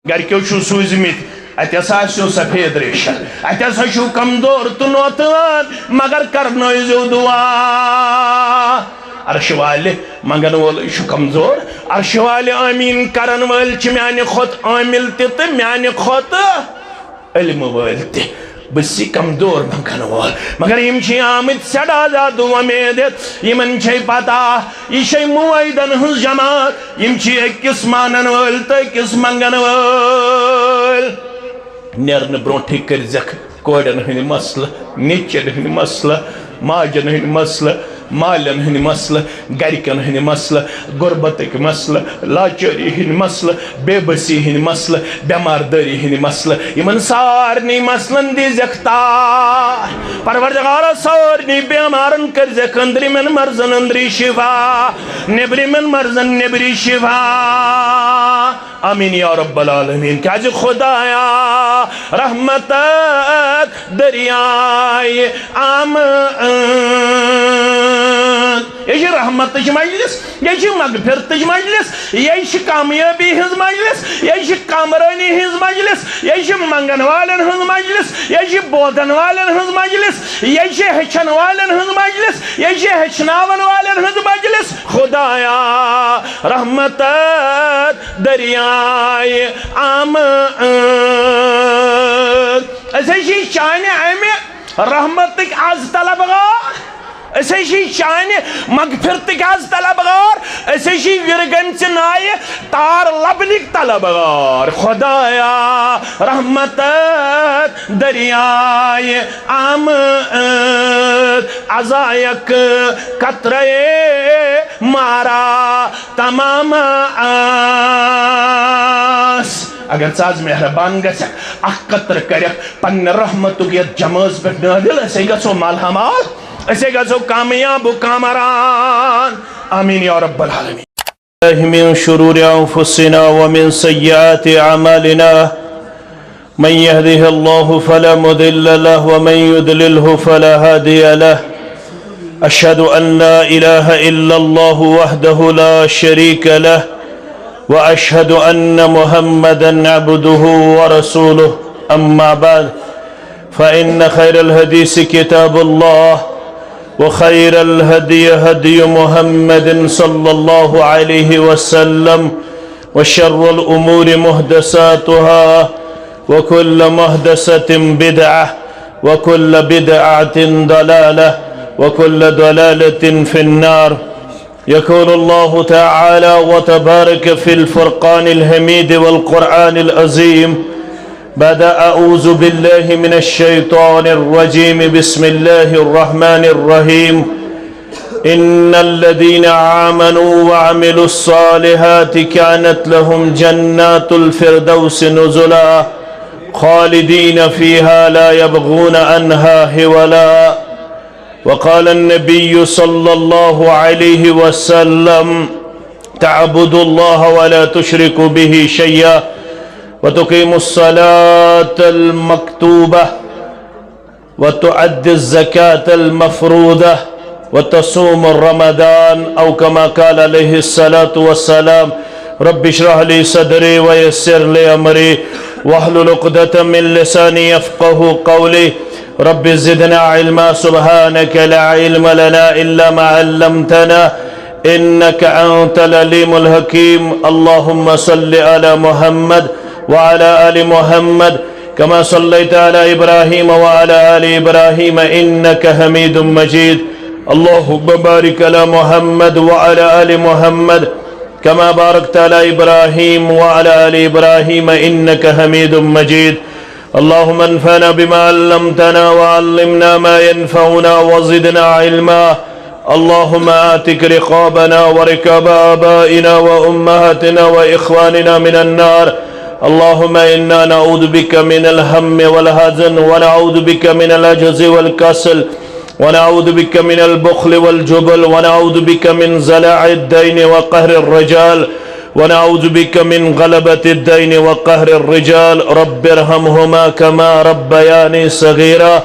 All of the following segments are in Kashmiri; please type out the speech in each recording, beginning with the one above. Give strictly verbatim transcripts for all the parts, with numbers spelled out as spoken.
گرِکیو چھِو سوٗزمٕتۍ، اَتہِ ہسا آسِو سفید ریشہ، اَتہِ ہسا چھِو کمزور تہٕ نوتہٕ وان، مگر کرنٲوزیو دُعا۔ عرشہِ والہِ منٛگن وول چھُ کمزور، عرشہِ والہِ آمیٖن کرن وٲلۍ چھِ میانہِ کھۄتہٕ عامل تہِ تہٕ میانہِ کھۄتہٕ علمہٕ وٲلۍ تہِ۔ بہٕ چھُس یہِ کمزور منٛگن وول، مگر یِم چھِ آمٕتۍ سٮ۪ٹھاہ زیادٕ وۄمید ہٮ۪تھ۔ یِمن چھے پتہ، یہِ چھے موعیدن ہٕنٛز جماعت، یِم چھِ أکِس مانن وٲلۍ تہٕ أکِس منٛگن وٲلۍ۔ نیرنہٕ برونٛٹھٕے کٔرزٮ۪کھ کورٮ۪ن ہٕنٛدۍ مسلہٕ، نیٚچوٮ۪ن ہٕنٛدۍ مسلہٕ، ماجن ہٕنٛدۍ مسلہٕ، مالٮ۪ن ہٕنٛدۍ مسلہٕ، گرِکٮ۪ن ہٕنٛدۍ مسلہٕ، غربتٕکۍ مسلہٕ، لاچٲری ہٕنٛدۍ مسلہٕ، بے بسی ہٕنٛدۍ مسلہٕ، بٮ۪مار دٲری ہٕنٛدۍ مسلہٕ، یِمن سارنٕے مسلن دیٖزٮ۪کھ تار۔ پروردگارا، سارنٕے بٮ۪مارن کٔرزٮ۪کھ أنٛدرِمٮ۪ن مرضن أنٛدری شفا، نیٚبرِمٮ۪ن مرضن نیٚبری شفا۔ آمین یا رب العالمین۔ کیازِ خدایا، رحمتک دریائے آمد۔ یہِ چھِ رحمتٕچ مجلس، یہِ چھِ مغفرتٕچ مجلس، یہِ چھِ کامیٲبی ہٕنٛز مجلس، یہِ چھِ کامرٲنی ہٕنٛز مجلس، یہِ چھِ منٛگن والٮ۪ن ہٕنٛز مجلس، یہِ چھِ بوزن والٮ۪ن ہٕنٛز مجلس، یہِ چھِ ہیٚچھن والٮ۪ن ہٕنٛز مجلس، یہِ چھِ ہیٚچھناون والٮ۪ن ہٕنٛز مجلس۔ خدایا، رحمتک دریائے آمد۔ أسۍ حظ چھِ چانہِ امہِ رحمتٕکۍ از طلبگار، أسۍ حظ چھِ چانہِ مغفرتٕکۍ از طلبگار، أسۍ حظ چھِ وِرگٔمژِ نایہِ تار لبنٕکۍ طلبگار۔ خدایا، رحمتک دریائے آمد، عزایک قطرے مارا تمام آس۔ اگر ژٕ از مہربان گژھکھ، اکھ قطرٕ کرکھ پننہِ رحمتُک یتھ جمٲژ پٮ۪ٹھ نٲزِل، أسے گژھو مالامال، أسے گژھو کامیاب و کامران۔ آمین یا رب العالمین۔ بالله من شرور أنفسنا ومن سيئات أعمالنا. من يهده الله فلا مضل له ومن يضلله فلا هادي له. أشهد أن لا إله إلا الله وحده لا شريك له، وأشهد أن محمدا عبده ورسوله. أما بعد، فإن خير الحديث كتاب الله، وخير الهدي هدي محمد صلى الله عليه وسلم، وشر الأمور محدثاتها، وكل محدثة بدعة، وكل بدعة ضلالة، وكل ضلالة في النار. يقول الله تعالى وتبارك في الفرقان الحميد والقرآن العظيم بعد أعوذ بالله من الشيطان الرجيم، بسم الله الرحمن الرحيم. إن الذين آمنوا وعملوا الصالحات كانت لهم جنات الفردوس نزلا خالدين فيها لا يبغون عنها حولا. وقال النبي صلى الله عليه وسلم: تعبد الله ولا تشرك به شيئا، وتقيم الصلاة المكتوبة، وتؤدي الزكاة المفروضة، وتصوم رمضان، أو كما قال عليه الصلاة والسلام. رب اشرح لي صدري ويسر لي أمري واحلل عقدة من لساني يفقه قولي. رب زدنا علما، سبحانك لا علم لنا إلا ما علمتنا، إنك أنت العليم الحكيم. اللهم صل على محمد وعلى آل محمد كما صليت على إبراهيم وعلى آل إبراهيم إنك حميد مجيد. اللهم بارك على محمد وعلى آل محمد كما باركت على إبراهيم وعلى آل إبراهيم إنك حميد مجيد. اللهم انفعنا بما علمتنا وعلمنا ما ينفعنا وزدنا علما. اللهم اعتق رقابنا ورقاب آبائنا وأمهاتنا وإخواننا من النار. اللهم إنا نعوذ بك من الهم والحزن، ونعوذ بك من العجز والكسل، ونعوذ بك من البخل والجبن، ونعوذ بك من ضلع الدين وقهر الرجال، ونعوذ بك من غلبة الدين وقهر الرجال. رب ارحمهما كما ربياني صغيرا.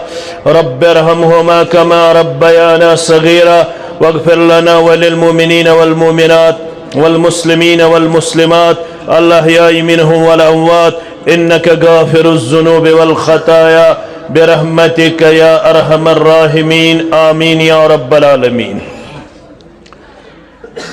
رب ارحمهما كما ربيانا صغيرا. واغفر لنا وللمؤمنين والمؤمنات والمسلمين والمسلمات الأحياء منهم والأموات إنك غافر الذنوب والخطايا برحمتك يا أرحم الراحمين. آمين يا رب العالمين.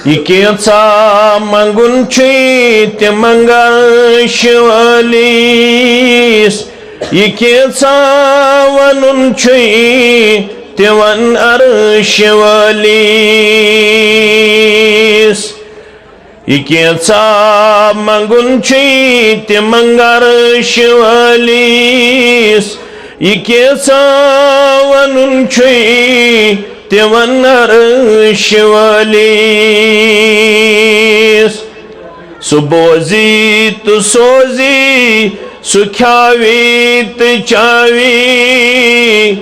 یہِ کینٛژھا منٛگُن چھُے تہِ منٛگ عرشہِ وٲلِس۔ یہِ کینٛژھا وَنُن چھُے تہِ وَن عرشہِ وٲلِس۔ یہِ کینٛژھا منٛگُن چھُے تہِ منٛگ عرشہِ وٲلِس۔ یہِ کینٛژھا وَنُن چھُے تہِ وَن عرشہِ وٲلِس۔ سُہ بوزی تہٕ سوزی، سُہ کھیاوی تہٕ چاوی۔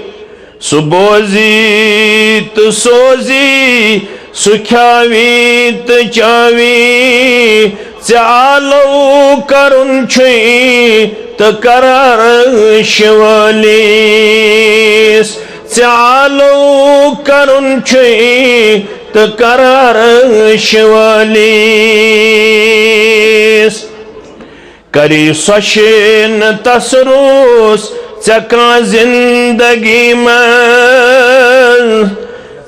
سُہ بوزی تہٕ سوزی، سُہ کھیاوی تہٕ چاوی۔ ژےٚ آلو کرُن چھُے تہٕ کر عرشہِ وٲلِس۔ ژےٚ آلو کرُن چھُے تہٕ کر عرشہِ وٲلِس۔ کری سۄ شیٖن تس روٗس ژےٚ کانٛہہ زندگی منٛز۔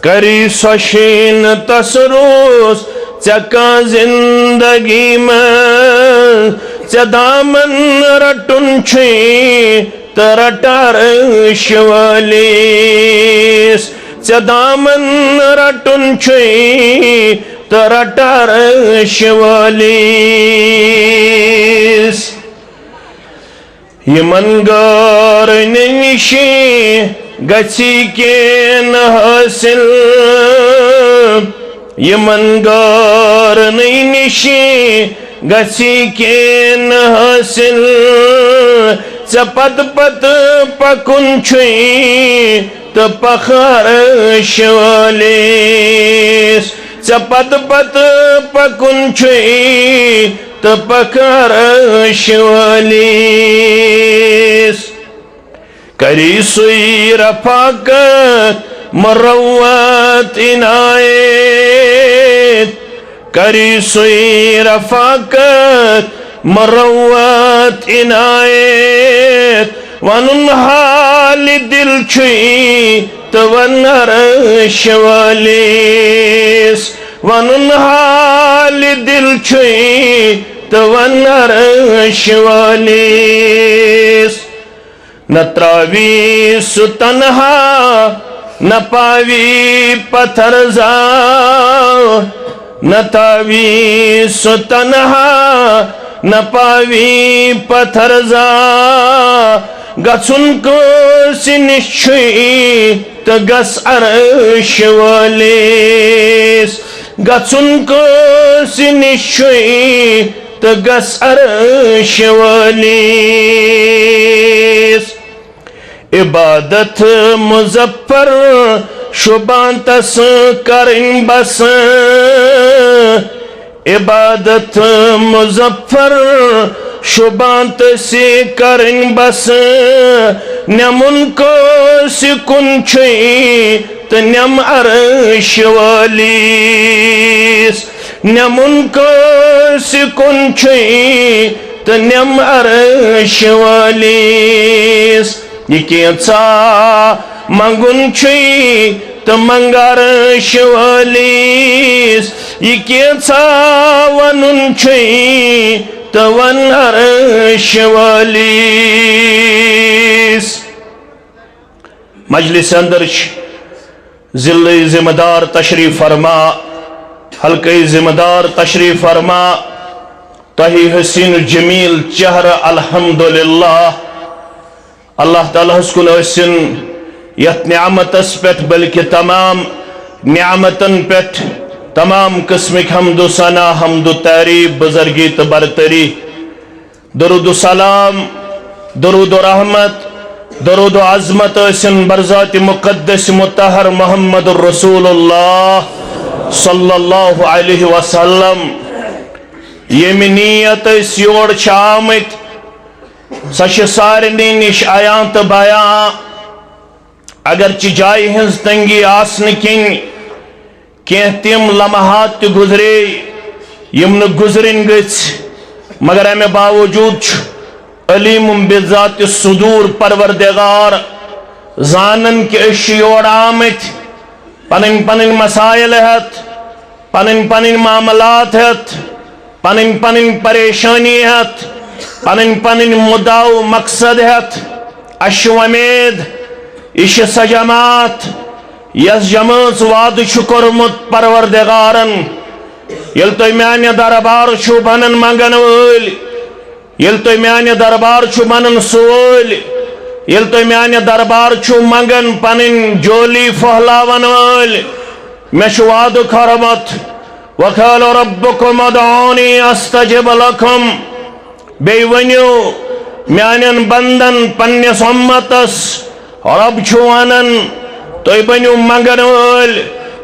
کری سۄ شیٖن تس روٗس ژےٚ کانٛہہ زندگی منٛز۔ ژےٚ دامن رٹُن چھُے تہٕ رٹ عرشہِ وٲلِس۔ ژےٚ دامن رٹُن چھُے تہٕ رٹ عرشہِ وٲلِس۔ یِمن غٲرنہِ نِشی گژھی کینٛہہ حٲصِل۔ یِمن غٲرنہِ نِشی گژھی کینٛہہ حٲصِل۔ ژےٚ پتہٕ پتہٕ پکُن چھُے تہٕ پکھ عرشہِ وٲلِس۔ ژےٚ پتہٕ پتہٕ پکُن چھُے تہٕ پکھ عرشہِ وٲلِس۔ کری سُے رفاقت مروت عنایت۔ کری سُے رفاقت مروت عنایت۔ ونُن حال دل چھُے تہٕ ون عرشہِ وٲلِس۔ ونُن حال دل چھُے تہٕ ون عرشہِ وٲلِس۔ نہ تراوی سُہ تنہا، نہ پاوی پتھر زا۔ نہ تاوی سُہ تنہا، نہ پاوی پتھر زا۔ گژھُن کٲنٛسہِ نِش چھُے تہٕ گژھ عرشہِ وٲلِس۔ گژھُن کٲنٛسہِ نِش چھُے تہٕ گژھ عرشہِ وٲلِس۔ عبادت مظفر شوبان تس کرٕنۍ بس۔ عبادت مظفر شوبان تس کرٕنۍ بس۔ نمُن کٲنٛسہِ کُن چھُے تہٕ نم عرشہِ وٲلِس۔ نمُن کٲنٛسہِ کُن چھُے تہٕ نم عرشہِ وٲلِس۔ یہِ کینٛژھا منٛگُن چھُے تہٕ منٛگ عرشہِ وٲلِس۔ یہِ کینٛژھا وَنُن چھُے تہٕ وَن عرشہِ وٲلِس۔ مجلس اندر چھِ ضلعٕکۍ ذمہ دار تشریف فرما، حلقہٕ ذمہ دار تشریف فرما۔ تۄہہِ حسین جمیل چہرٕ، الحمدللہ۔ اللہ تعالیٰ ہس کُن ٲسِن یتھ نعمتس پٮ۪ٹھ، بلکہ تمام نعمتن پٮ۪ٹھ تمام قسمٕکۍ حمد و ثنا، حمد و تعریف، بزرگی تہٕ برتری۔ درود و سلام، درود و رحمت، درود و عظمت ٲسِن بر ذات مقدس مطہر محمد رسول اللہ صلی اللہ علیہ وسلم۔ ییٚمہِ نیت أسۍ یور چھِ آمٕتۍ، سۄ چھِ سارنٕے نِش عیاں تہٕ بیاں۔ اگرچہِ جایہِ ہٕنٛز تنگی آسنہٕ کِنۍ کینٛہہ تِم لمحات تہِ گُزرے، یِم نہٕ گُزرٕنۍ گٔژھۍ۔ مگر امہِ باوجود چھُ علیم بذات الصدور پروردگار زانن کہِ أسۍ چھِ یور آمٕتۍ پنٕنۍ پنٕنۍ مسائل ہٮ۪تھ، پنٕنۍ پنٕنۍ معاملات ہٮ۪تھ، پنٕنۍ پنٕنۍ پریشٲنی ہٮ۪تھ، پنٕنۍ پنٕنۍ مُدعا و مقصد ہٮ۪تھ۔ اسہِ چھِ وۄمید، یہِ چھِ سۄ جماعت، یۄس جمٲژ وعدٕ چھُ کوٚرمُت پروردگارن، ییٚلہِ تُہۍ میانہِ دربار چھِو بنن منگن وٲلۍ، ییٚلہِ تُہۍ میانہِ دربار چھِو بنن سُہ وٲلۍ، ییٚلہِ تُہۍ میانہِ دربار چھِو منگن پنٕنۍ جولی پھۄہلاون وٲلۍ، مےٚ چھُ وعدٕ کوٚرمُت، وقال ربكم ادعوني استجب لكم۔ بیٚیہِ ؤنِو میانٮ۪ن بندن، پننِس اُمتس، رۄب چھُ ونان، تُہۍ بٔنِو منگن وٲلۍ،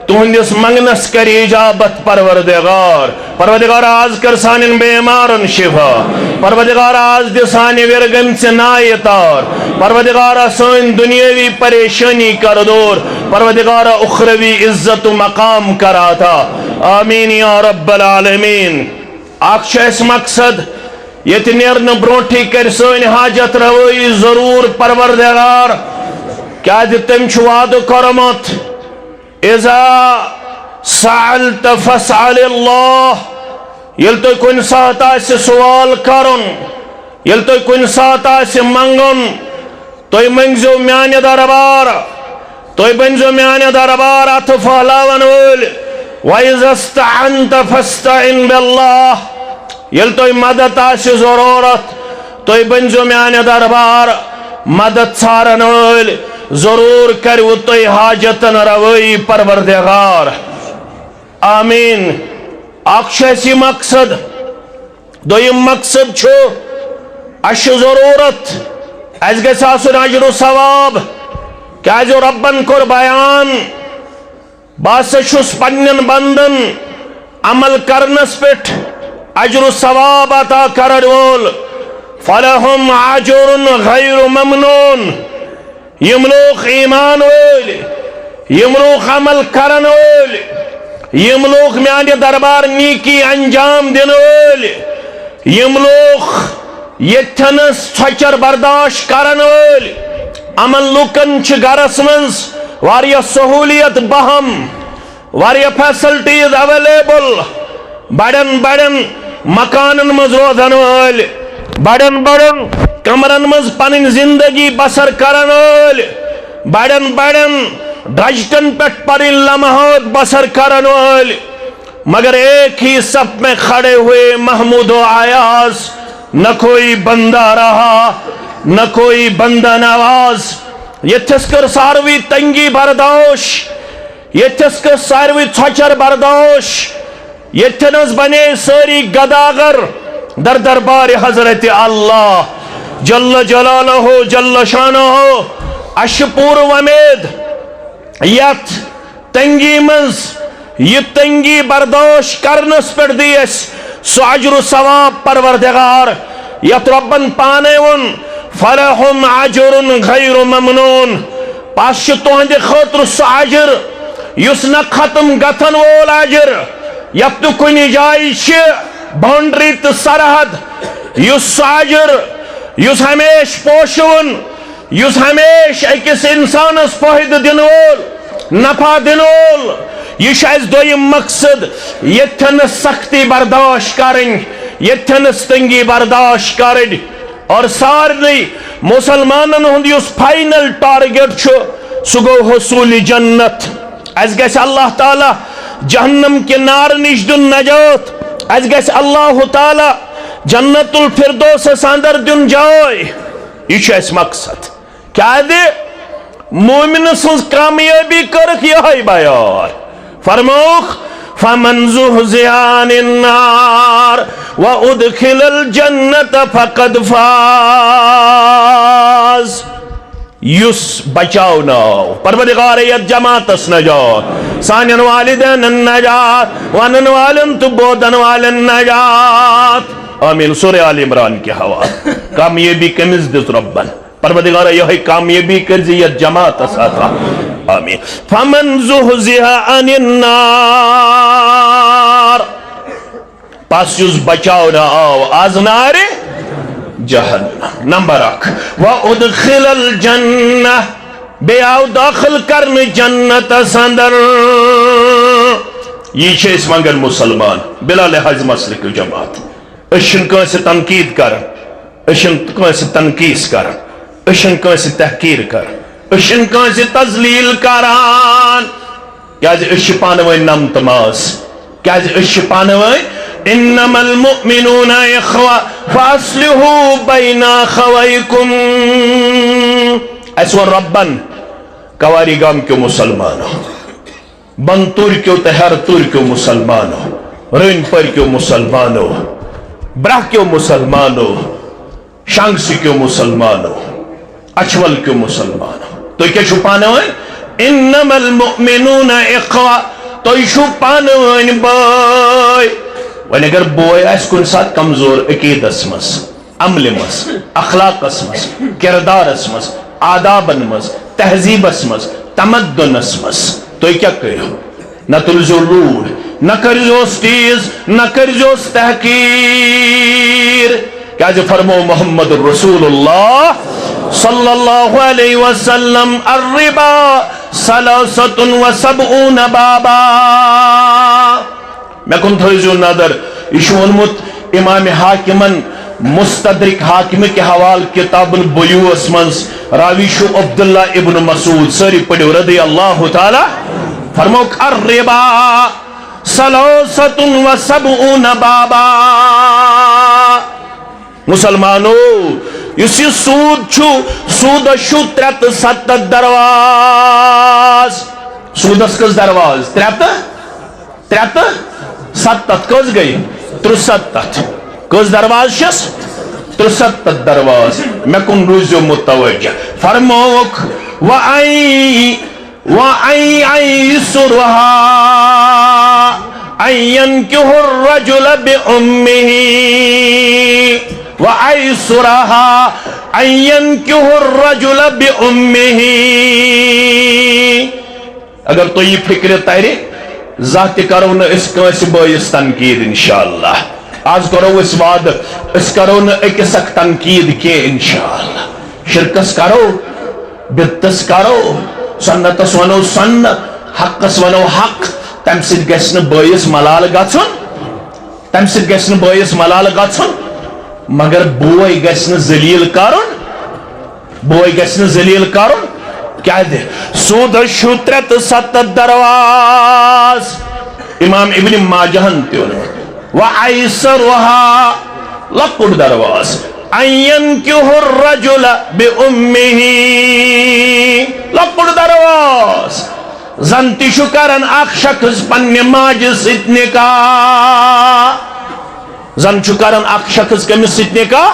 تُہنٛدِس منگنس کرِ اجابت پروردگار۔ پروردگار، از کر سانٮ۪ن بیمارن شفا۔ پروردگار، از دِ سانہِ وِرٕ گٔمژِ نایہِ تار۔ پروردگار، سٲنۍ دُنیٲوی پریشٲنی کر دور۔ پروردگار، اُخروی عزت و مقام کر عطا۔ آمین یا رب العالمین۔ اکھ چھُ اَسہِ مقصد، ییٚتہِ نیرنہٕ برونٹھٕے کرِ سٲنۍ حاجت روٲیی ضروٗر پروردگار، کیازِ تٔمۍ چھُ وعدٕ کوٚرمُت، "اذا سألت فاسأل الله"۔ ییٚلہِ تُہۍ کُنہِ ساتہٕ آسہِ سوال کرُن، ییٚلہِ تُہۍ کُنہِ ساتہٕ آسہِ منگُن، تُہۍ مٔنگزیو میانہِ دربار، تُہۍ بٔنزیو میانہِ دربار اتھٕ پھٔہلاون وٲلۍ۔ وَإِذَا اسْتَعَنْتَ فَاسْتَعِنْ بِاللَّهِ۔ ییٚلہِ تۄہہِ مدد آسہِ ضروٗرت، تُہۍ بٔنزیو میانہِ دربار مدد ژھارن وٲلۍ۔ ضروٗر کرِوٕ تۄہہِ حاجتن روٲیی پروردگار۔ آمین۔ اکھ چھُ اَسہِ یہِ مقصد۔ دوٚیِم مقصد چھُ، اَسہِ چھُ ضروٗرت، اَسہِ گژھِ آسُن اجر و ثواب۔ کیازِ رۄبن کوٚر بیان، "بہٕ ہسا چھُس پننٮ۪ن بندن عمل کرنس پٮ۪ٹھ اجر و ثواب عطا کرن وول، فلہم اجر غیر ممنون۔" یِم لوٗکھ ایمان وٲلۍ، یِم لوٗکھ عمل کرن وٲلۍ، یِم لوٗکھ میانہِ دربار نیکی انجام دِنہٕ وٲلۍ، یِم لوٗکھ ییٚتھٮ۪نس ژھۄچر برداشت کرن وٲلۍ، یِمن لوٗکن چھِ گرس منٛز واریاہ سہوٗلیت بہم، واریاہ facilities available، بڑٮ۪ن بڑٮ۪ن مکانن منٛز روزن وٲلۍ، بڑٮ۪ن بڑٮ۪ن کمرن منٛز پنٕنۍ زندگی بسر کرن وٲلۍ، بڑٮ۪ن بڑٮ۪ن درجتن پٮ۪ٹھ پنٕنۍ لمحات بسر کرن وٲلۍ۔ مگر ایک ہی صف میں کھڑے ہوئے محمود و ایاز، نہ کوئی بندہ رہا، نہ کوئی بندہ نواز۔ ییٚتھس کٔر ساروٕے تنگی برداش، ییٚتھس کٔر ساروٕے ژھۄچر برداش، ییٚتھٮ۪نس بنے سٲری گداگر در دربار حضرت اللہ جل جلالہ جل شانہ۔ اَسہِ چھِ پوٗرٕ وۄمید یتھ تنگی منٛز، یہِ تنگی برداشت کرنس پٮ۪ٹھ دی اَسہِ سُہ اجر و ثواب پروردگار، یتھ رۄبن پانے ووٚن، "فلہم اجر غیر ممنون"۔ پس چھُ تُہنٛدِ خٲطرٕ سُہ اجر یُس نہ ختم گژھن وول اجر، یتھ نہٕ کُنہِ جایہِ چھِ boundary تہٕ سرحد، یُس سُہ اجر یُس ہمیشہِ پوشوُن، یُس ہمیشہِ أکِس اِنسانَس فٲیدٕ دِنہٕ وول، نفع دِنہٕ وول۔ یہِ چھُ اَسہِ دوٚیِم مقصد، ییٚتھٮ۪نَس سختی برداشت کَرٕنۍ، ییٚتھٮ۪نَس تنگی برداشت کَرٕنۍ۔ اور سارنٕے مُسلمانَن ہُنٛد یُس final target چھُ، سُہ گوٚو حصوٗلِ جنت۔ اَسہِ گژھِ اللہ تعالیٰ جہنم کہِ نارٕ نِش دیُن نجات، اَسہِ گژھِ اللہ تعالیٰ جنت الفردوسس اندر دیُن جاے۔ یہِ چھُ اَسہِ مقصد۔ کیازِ؟ مومن سٕنٛز کامیٲبی کٔرٕکھ یِہوٚے بیان۔ فرمووُکھ، "فمن زحزح عن النار وادخل الجنة فقد فاز۔" یُس بچاونہٕ آو، پروردگار یتھ جماعتس نجات، سانٮ۪ن والدینن نجات، ونن والٮ۪ن تہٕ بوزن والٮ۪ن نجات۔ آمین۔ سورہ آل عمران کہِ حوالہٕ۔ کامیٲبی کٔمِس دِژ رۄبن؟ پروردگارا، یِہوٚے کامیٲبی کٔرزِ یتھ جماعتس عطا۔ آمین۔ فمن زحزح عن النار۔ پس یُس بچاونہٕ آو از نارِ جہنم۔ نمبر اکھ، وَأُدْخِلَ الْجَنَّةَ، بیٚیہِ آو دٲخل کرنہٕ جنتس اندر۔ یی چھِ أسۍ منگان مسلمان، بلا لحاظ مسلک جماعت۔ أسۍ چھِنہٕ کٲنٛسہِ تنقید کران، أسۍ چھِنہٕ کٲنٛسہِ تنقیٖص کران، أسۍ چھِنہٕ کٲنٛسہِ تحقیٖر کران، أسۍ چھِنہٕ کٲنٛسہِ تذلیٖل کران۔ کیازِ أسۍ چھِ پانہٕ ؤنۍ نمتہٕ ماز۔ کیازِ أسۍ چھِ پانہٕ ؤنۍ۔ انما المؤمنون اخوہ فاصلحوا بین اخویکم۔ اسہِ ووٚن ربن، کواری گام کیو مسلمانو، بنتور کیو تہٕ ہر تور کیو مسلمانو، رٔنۍ پورۍ کیو مسلمانو، براہ کیو مسلمانو، شانگسہِ کیو مسلمانو، اچھول کیو مسلمانو، تُہۍ کیٛاہ چھِو پانہٕ ؤنۍ؟ انما المؤمنون اخوہ، تُہۍ چھِو پانہٕ ؤنۍ بٲے۔ وۄنۍ اگر بوے آسہِ کُنہِ ساتہٕ کمزور عقیدس منٛز، عملہِ منٛز، اخلاقس منٛز، کردارس منٛز، آدابن منٛز، تہذیبس منٛز، تمدنس منٛز، تُہۍ کیٛاہ کٔرِو؟ نہ تُلزیو لوٗر، نہ کٔرزیوس تیز، نہ کٔرزیوس تحقیر۔ کیازِ فرمو محمد رسول اللہ صلی اللہ علیہ وسلم، الربا ثلاثة وسبعون بابا۔ مےٚ کُن تھٲیزیو نظر، یہِ چھُ ووٚنمُت امام حاکمن مستدرک حاکمہ کہِ حوالہٕ کتاب البیوعس منٛز، راوی چھُ عبداللہ ابن مسعود، سٲری پٔرِو رضی اللہ تعالیٰ، فرموکھ الربا ثلاثة وسبعون بابا۔ مسلمانو، یُس یہِ سوٗد چھُ، سوٗدس چھُ ترٛےٚ تہٕ ستتھ درواز۔ سوٗدس کٔژ درواز؟ ترٛےٚ تہٕ ترٛےٚ تہٕ ستتھ۔ کٔژ گٔے؟ ترُستتھ۔ کٔژ درواز چھِس؟ ترُستتھ درواز۔ مےٚ کُن روٗزِو متوجہ۔ فرمووُکھ، وَأَن، وَأَن أَيْسُرُهَا أَن يَنكِحَ الرَّجُلَ بِأُمِّهِ، وَأَيْسُرُهَا أَن يَنكِحَ الرَّجُلَ بِأُمِّهِ۔ اگر تۄہہِ یہِ فکرِ ترِ، زانٛہہ تہِ کرو نہٕ أسۍ کٲنٛسہِ بٲیِس تنقید انشاءاللہ۔ آز کرو أسۍ وعدٕ، أسۍ کرو نہٕ أکِس اکھ تنقید کینٛہہ انشاءاللہ۔ شرکس کرو، بدتس کرو، سنتس ونو سنت، حقس ونو حق، تمہِ سۭتۍ گژھِ نہٕ بٲیِس ملالہٕ گژھُن۔ تمہِ سۭتۍ گژھِ نہٕ بٲیِس ملالہٕ گژھُن، مگر بوے گژھِ نہٕ ذلیل کرُن، بوے گژھِ نہٕ ذلیل کرُن۔ کیازِ؟ سودس چھُ ترٛےٚ تہٕ ستتھ درواز۔ امام ابن ماجہن تہِ ووٚن، وَأَيْسَرُهَا، لۄکُٹ درواز، أَن يَنكِحَ الرَّجُلَ بِأُمِّهِ، لۄکُٹ درواز۔ زن تہِ چھُ کران اکھ شخص پننہِ ماجہِ سۭتۍ نکاح۔ زن چھُ کران اکھ شخص کٔمِس سۭتۍ نکاح؟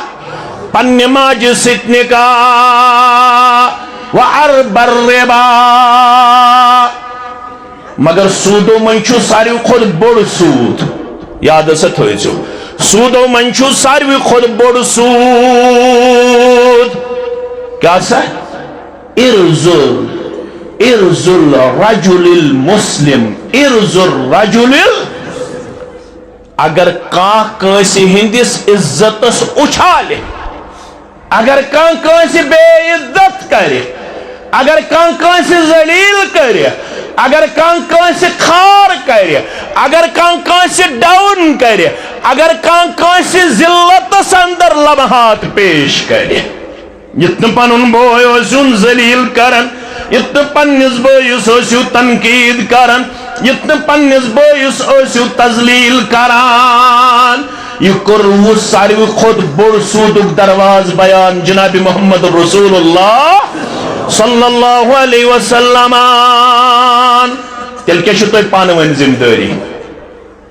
پننہِ ماجہِ سۭتۍ نکاح۔ وَأَرْبَى الرِّبَا۔ مگر سوٗدو منٛز چھُ ساروی کھۄتہٕ بوٚڑ سوٗد۔ یاد ہسا تھٲوزیو۔ سوٗدو منٛز چھُ ساروی کھۄتہٕ بوٚڑ سوٗد۔ کیٛاہ سا؟ عِرْضُ، عِرْضُ الرَّجُلِ الْمُسْلِمِ، عِرْضُ الرَّجُلِ ال-، اگر کانٛہہ کٲنٛسہِ ہٕنٛدِس عزتس اُچھالہِ، اگر کانٛہہ کٲنٛسہِ بے عزت کرِ، اگر کانٛہہ کٲنٛسہِ ذلیل کرِ، اگر کانٛہہ کٲنٛسہِ خار کرِ، اگر کانٛہہ کٲنٛسہِ ڈاؤن کرِ، اگر کانٛہہ کٲنٛسہِ ذلتس اندر لمحات پیش کرِ، یِتھ نہٕ پنُن بوے ٲسِو ذلیل کران، یِتھ نہٕ پننِس بٲیِس ٲسِو تنقید کران، یِتھ نہٕ پننِس بٲیِس ٲسِو تذلیل کران۔ یہِ کوٚروٕ ساروی کھۄتہٕ بوٚڑ سوٗدُک دروازٕ بیان جناب محمد رسول اللہ صلی اللہ علیہ وسلم۔ تیٚلہِ کیٛاہ چھُ تۄہہِ پانہٕ ؤنۍ ذمہٕ دٲری؟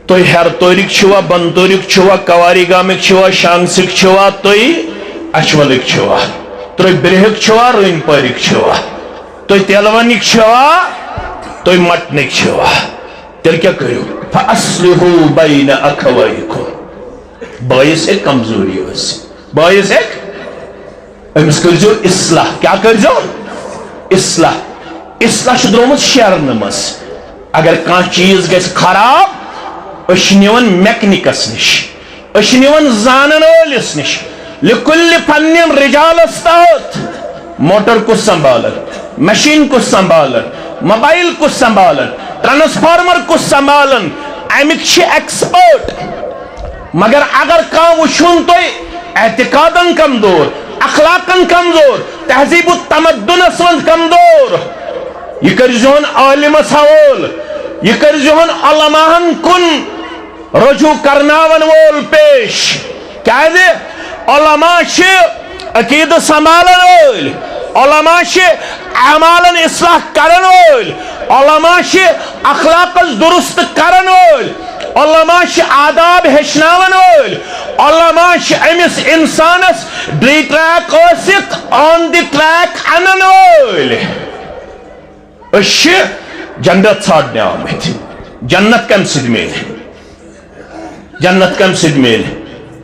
تُہۍ ہیرٕ تورٕکۍ چھِوا، بۄنہٕ تورٕکۍ چھِوا، کواری گامٕکۍ چھِوا، شانگسٕکۍ چھِوا، تُہۍ اچھولٕکۍ چھِوا، تُہۍ برہٕکۍ چھِوا، رٲنۍ پورٕکۍ چھِوا، تُہۍ تیلونٕکۍ چھِوا، تُہۍ مٹنٕکۍ چھِوا، تیٚلہِ کیٛاہ کٔرِو؟ فَأَصْلِحُوا بَيْنَ أَخَوَيْكُمْ۔ بٲیِس ہیٚکہِ کمزوری ٲسِتھ، بٲیِس ہیٚکہِ أمِس کٔرۍزیو اصلاح۔ کیٛاہ کٔرۍزیو؟ اصلاح۔ اصلاح چھُ درٛامُت شیرنہٕ منٛز۔ اگر کانٛہہ چیٖز گژھِ خراب، أسۍ چھِ نِوان میکنِکس نِش، أسۍ چھِ نِوان زانن وٲلِس نِش۔ لِکُلِ فنِّن رِجال استاد۔ موٹر کُس سنبھالن؟ مشین کُس سنبھالن؟ موبائل کُس سنبھالن؟ ٹرانسفارمر کُس سنبھالن؟ اَمِکۍ چھِ ایکسپرٹ۔ مگر اگر کانٛہہ وٕچھُن تُہۍ اعتقادن کمزور، اخلاقن کمزور، تہذیب و تمدنس منٛز کمزور، یہِ کٔرۍزِہون عٲلمس حوالہٕ، یہِ کٔرۍزِہون علماہن کُن رجوع کرناون وول پیش۔ کیازِ؟ علماء چھِ عقیدٕ سنبھالن وٲلۍ، علماء چھِ اعمالن اصلاح کرن وٲلۍ، علماء چھِ اخلاقس درست کرن وٲلۍ، علماء چھِ آداب ہیٚچھناون وٲلۍ، علماء چھِ أمِس انسانس ڈی ٹریک ٲسِتھ آن دی ٹریک انن وٲلۍ۔ أسۍ چھِ جنت ژھانڈنہِ آمٕتۍ۔ جنت کمہِ سۭتۍ میلہِ؟ جنت کمہِ سۭتۍ میلہِ؟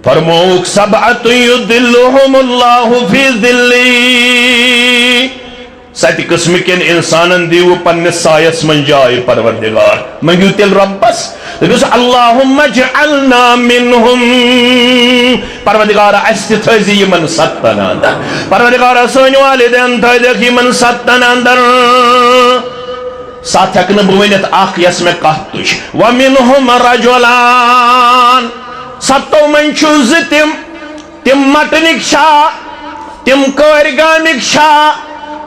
فرمووُکھ، "سبعة یظلهم اللہ فی ظلہ۔" ستہِ قٕسمہٕ کٮ۪ن انسانن دیٖوٕ پننِس سایس منٛز جاے، پروردگار۔ مٔنگِو تیٚلہِ رۄبس، دٔپِو سا، "اللہم اجعلنا منہم۔" پروردگار، اسہِ تہِ تھٲیزِ یِمن ستن اندر۔ پروردگار، سٲنۍ والدین تھٲیزٮ۪کھ یِمن ستن اندر۔ ستھ ہٮ۪کہٕ نہٕ بہٕ ؤنِتھ، اکھ یۄس مےٚ کتھ تُج۔ ومنہم رجلان۔ ستو منٛز چھُ زٕ تِم، تِم مٹنٕکۍ چھا، تِم کٲرۍ گامٕکۍ چھا،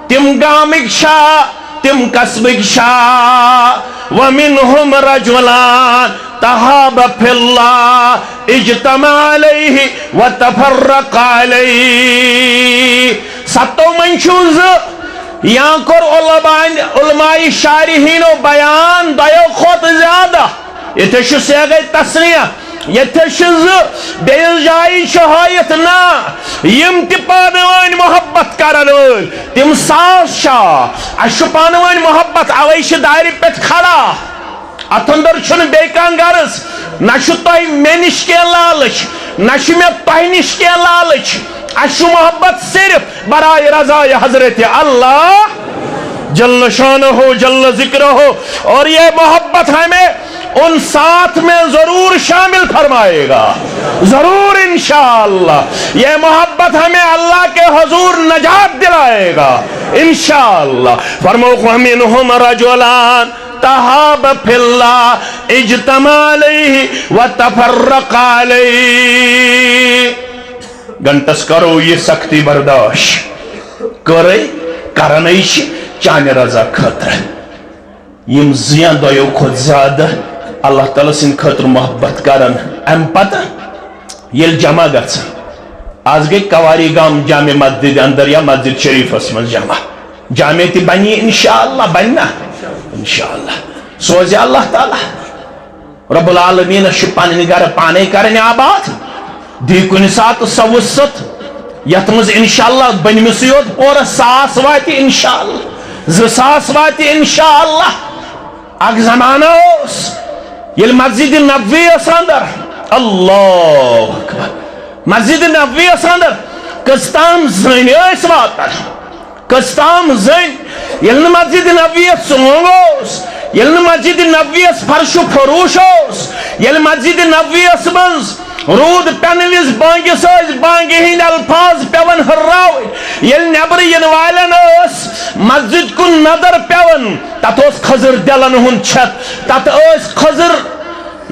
تِم گامٕکۍ چھا، تِم قصبٕکۍ چھا۔ ومنہم رجلان تحابا فی اللہ اجتمع علیہ وتفرق علیہ۔ ستو منٛز چھُ زٕ، یا کوٚر علماء، علماء شارحینو بیان دۄیو کھۄتہٕ زیادہ۔ ییٚتہِ چھُ صیغہ تثنیہ، ییٚتہِ چھِ زٕ، بیٚیِس جایہِ چھِ ہٲیِتھ نہ، یِم تہِ پانہٕ ؤنۍ محبت کرن وٲلۍ، تِم ساس چھا؟ اَسہِ چھُ پانہٕ ؤنۍ محبت، اوے چھِ دارِ پٮ۪ٹھ کھڑا۔ اتھ اندر چھُنہٕ بیٚیہِ کانٛہہ غرض، نہ چھُ تۄہہِ مےٚ نِش کینٛہہ لالٕچ، نہ چھُ مےٚ تۄہہِ نِش کینٛہہ لالٕچ۔ اَسہِ چھُ محبت صرف برائے رضا حضرت اللہ جل شانہ جل ذکرہ، اور یہ محبت ہمیں ان ساتھ میں ضرور شامل فرمائے گا، ضرور انشاءاللہ۔ یہ محبت ہمیں اللہ کے حضور نجات دلائے گا انشاءاللہ۔ فرمووُکھ، "ومنہم رجلان تحابا فی اللہ اجتمع علیہ وتفرق علیہ۔" گھنٹس کرو یہِ سختی برداشت، کٔرٕے، کرنے چھِ چانہِ رضا خٲطرٕ۔ یِم زٕ یا دۄیو کھۄتہٕ زیادٕ اللہ تعالیٰ سٕنٛدِ خٲطرٕ محبت کرن، اَمہِ پتہٕ ییٚلہِ جمع گژھن، آز گٔے کواری گام جامع مسجد اندر یا مسجد شریفس منٛز جمع، جامع تہِ بنہِ انشاءاللہ، بنہِ نا؟ انشاءاللہ سوزِ اللہ تعالیٰ۔ رب العالمینس چھُ پنٕنۍ گرٕ پانے کرٕنۍ آباد۔ دی کُنہِ ساتہٕ سۄ وسعت یتھ منٛز انشاءاللہ بٔنمِسٕے یوت پورس ساس واتہِ انشاءاللہ، زٕ ساس واتہِ انشاءاللہ۔ اکھ زمانہٕ اوس ییٚلہِ مسجد نبوی ٲس اندر، اللہ اکبر، مسجد نبوی ٲس اندر، کٔژ تام زٔنۍ ٲسۍ واتان۔ کٔژ تام زٔنۍ، ییٚلہِ نہٕ مسجد نبوی یس ژونگ اوس، ییٚلہِ نہٕ مسجد نبوی یس فرش و فروش اوس، ییٚلہِ مسجد نبوی یس منٛز روٗد پٮ۪نہٕ وِزِ بانگہِ سۭتۍ بانگہِ ہٕنٛدۍ الفاظ پٮ۪وان ہُرراوٕنۍ، ییٚلہِ نٮ۪برٕ یِنہٕ والٮ۪ن ٲس مسجد کُن نظر پٮ۪وان، تتھ اوس خضر دِلن ہُنٛد چھت، تتھ ٲسۍ خضر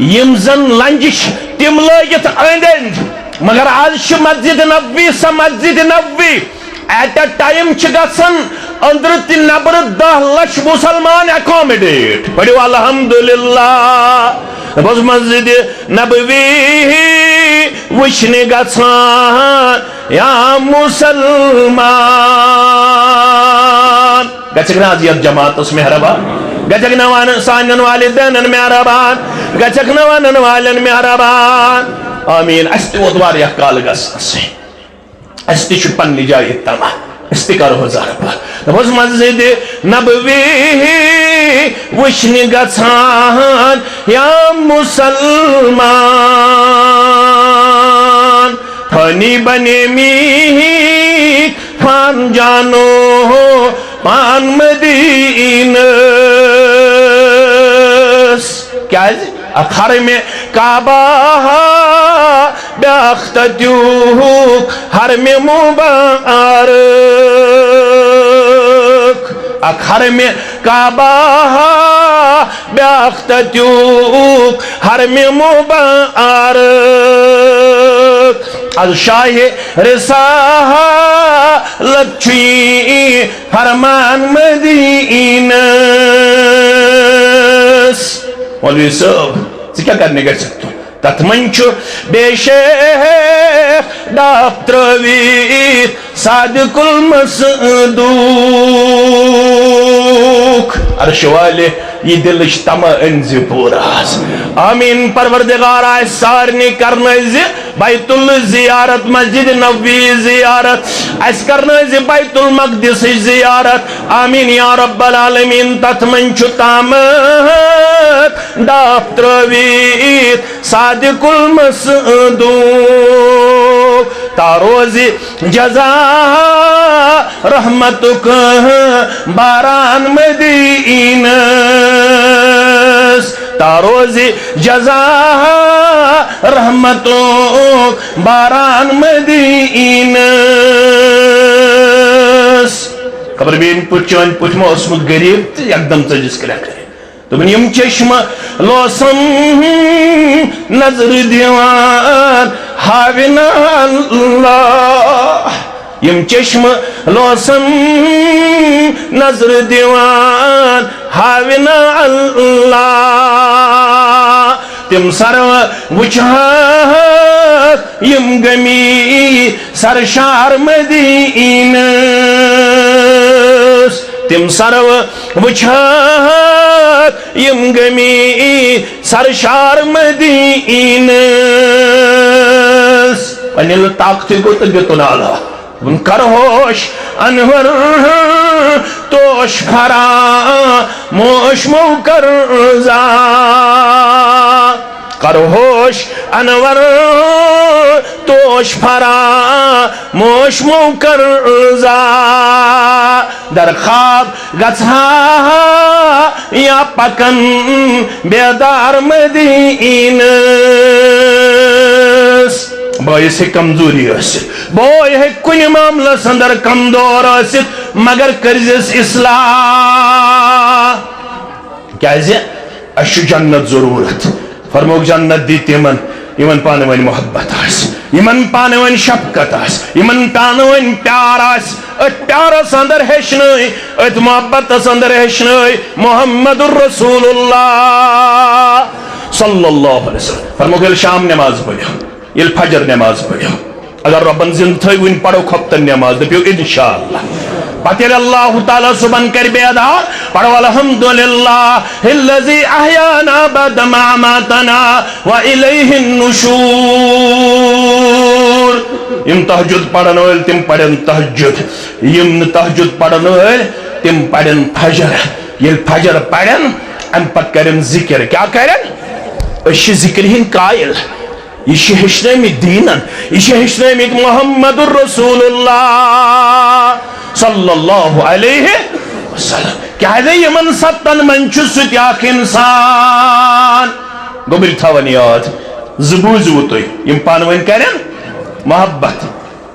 یِم زن لنجہِ چھِ تِم لٲگِتھ أنٛدۍ أنٛدۍ۔ مگر از چھِ مسجد نبوی سۄ Masjid Nabawi, at a time چھِ گژھان أنٛدرٕ تہِ نٮ۪برٕ دَہ لَچھ مسلمان ایکوموڈیٹ۔ پٔرِو الحمدللہ۔ دوٚپُس، مسجد نبوی وٕچھنہِ گژھان یا مسلمان۔ گژھکھ نہ از یتھ جماعتس مہربان؟ گژھکھ نہ ونن سانٮ۪ن والدینن مہربان؟ گژھکھ نہ ونن والٮ۪ن مہربان؟ آمین۔ اسہِ تہِ ووت واریاہ کال گژھنس۔ اسہِ تہِ چھُ پننہِ جایہِ طمع، أسۍ تہِ کرو ضربہٕ۔ دوٚپُس، مسجد نبوی وٕچھنہِ گژھان یا مسلمان، فانی بنے می فان جانو پان مدینس۔ کیازِ؟ اکھ حرمِ کعبہ، بیاکھ تتیُک حرمِ مبارک۔ اکھ حرمِ کعبہ، بیاکھ تتیُک حرمِ مبارک۔ از شاہِ رسالت چھُ یہِ فرمان مدینس۔ مولوی صٲب، ژٕ کیٛاہ کرنہِ گژھکھ تہٕ؟ تتھ منٛز چھُ بے شیخ ڈاپ ترٲوِتھ صادق المصدوق۔ عرش والہِ، یہِ دلٕچ تمع أنۍ زِ پوٗرٕ۔ آمین۔ پروردگار، آسہِ سارنٕے کرنٲوۍ زِ بیت اللہ زیارت، مسجد نبوی زیارت، اسہِ کرنٲوۍ زِ بیت المقدسٕچ زیارت۔ آمین یا رب العالمین۔ تتھ منٛز چھُ تامتھ ڈاپ ترٲوِتھ صادق المصدوق۔ تا روزِ جزا رحمتُک باران مدینس۔ تا روزِ جزا رحمتُک باران مدینس۔ خبر بیٚیہِ پٲٹھۍ چٲنۍ پٲٹھۍ ما اوسمُت غریب تہٕ یکدم ژٔجِس کرٛٮ۪کھ۔ دوٚپُن، یِم چشمہٕ لوسم نظر دِوان ہاوِ نہ اللہ۔ یِم چشمہٕ لوسم نظر دِوان ہاوِ نہ اللہ۔ تِم سرو وٕچھہکھ یِم گٔمی سرشار مدینس۔ تِم سرو وٕچھہکھ یِم گٔمی سرشار مدینس۔ وۄنۍ ییٚلہِ طاقتٕے گوٚو تہٕ دیُتُن آلہ۔ وۄنۍ کرہوش انور توش فراموش مو کر زا۔ کرہوش انور توش فراموش مو کر زا۔ در خواب گژھا یا پکن بیدار مدینس۔ بٲیِس ہیٚکہِ کمزوری ٲسِتھ، بٲے ہیٚکہِ کُنہِ معاملس اندر کمزور ٲسِتھ، مگر کٔرزٮ۪س اصلاح۔ کیازِ؟ اسہِ چھُ جنت ضرورت۔ فرمووُکھ، جنت دی تِمن، یِمن پانہٕ ؤنۍ محبت آسہِ، یِمن پانہٕ ؤنۍ شفقت آسہِ، یِمن پانہٕ ؤنۍ پیار آسہِ۔ أتھۍ پیارس اندر ہیٚچھنٲے، أتھۍ محبتس اندر ہیٚچھنٲے محمد رسول اللہ صلی اللہ علیہ وسلم۔ فرمووُکھ، ییٚلہِ شام نماز پٔرِو، ییٚلہِ فجر نماز پٔرِو، اگر رۄبن زِندٕ تھٲوۍ، وُنہِ پرو خۄفتن نماز، دٔپِو انشاءاللہ۔ پتہٕ ییٚلہِ اللہ تعالیٰ صُبحن کرِ بیدار، پرو الحمدللہ الذی احیانا بعد ما اماتنا و الیہ النشور۔ یِم تہجد پرن وٲلۍ، تِم پرن تہجد۔ یِم نہٕ تہجد پرن وٲلۍ، تِم پرن فجر۔ ییٚلہِ فجر پرن، امہِ پتہٕ کرن ذکر۔ کیٛاہ کرن؟ أسۍ چھِ ذکرِ ہٕنٛدۍ قٲیِل۔ یہِ چھِ ہیٚچھنٲومٕتۍ دیٖنن، یہِ چھِ ہیٚچھنٲومٕتۍ محمد رسول اللہ صلی اللہ علیہ وسلم۔ کیٛازِ یِمن ستن منٛز چھُ سُہ تہِ اکھ انسان۔ گوٚبرۍ تھاوان یاد، زٕ بوٗزِو تُہۍ، یِم پانہٕ ؤنۍ کرن محبت،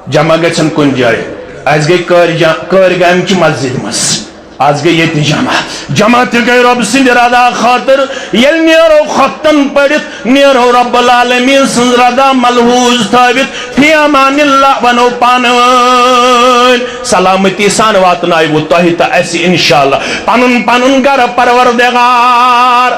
جمع گژھن کُنہِ جایہِ۔ اسہِ گٔے کٲرۍ جا-، کٲرۍ گامہِ چہِ مسجدِ منٛز۔ از گٔے ییٚتہِ جمع۔ جمع تہِ گٔے رۄب سٕنٛدِ رضا خٲطرٕ۔ ییٚلہِ نیرو خۄفتن پٔرِتھ، نیرو رب العالمین سٕنٛز رضا ملحوظ تھٲوِتھ۔ فی امان اللہ ونو پانہٕ ؤنۍ۔ سلامتی سان واتناوِ تۄہہِ تہٕ اسہِ انشاءاللہ پنُن پنُن گرٕ پروردگار۔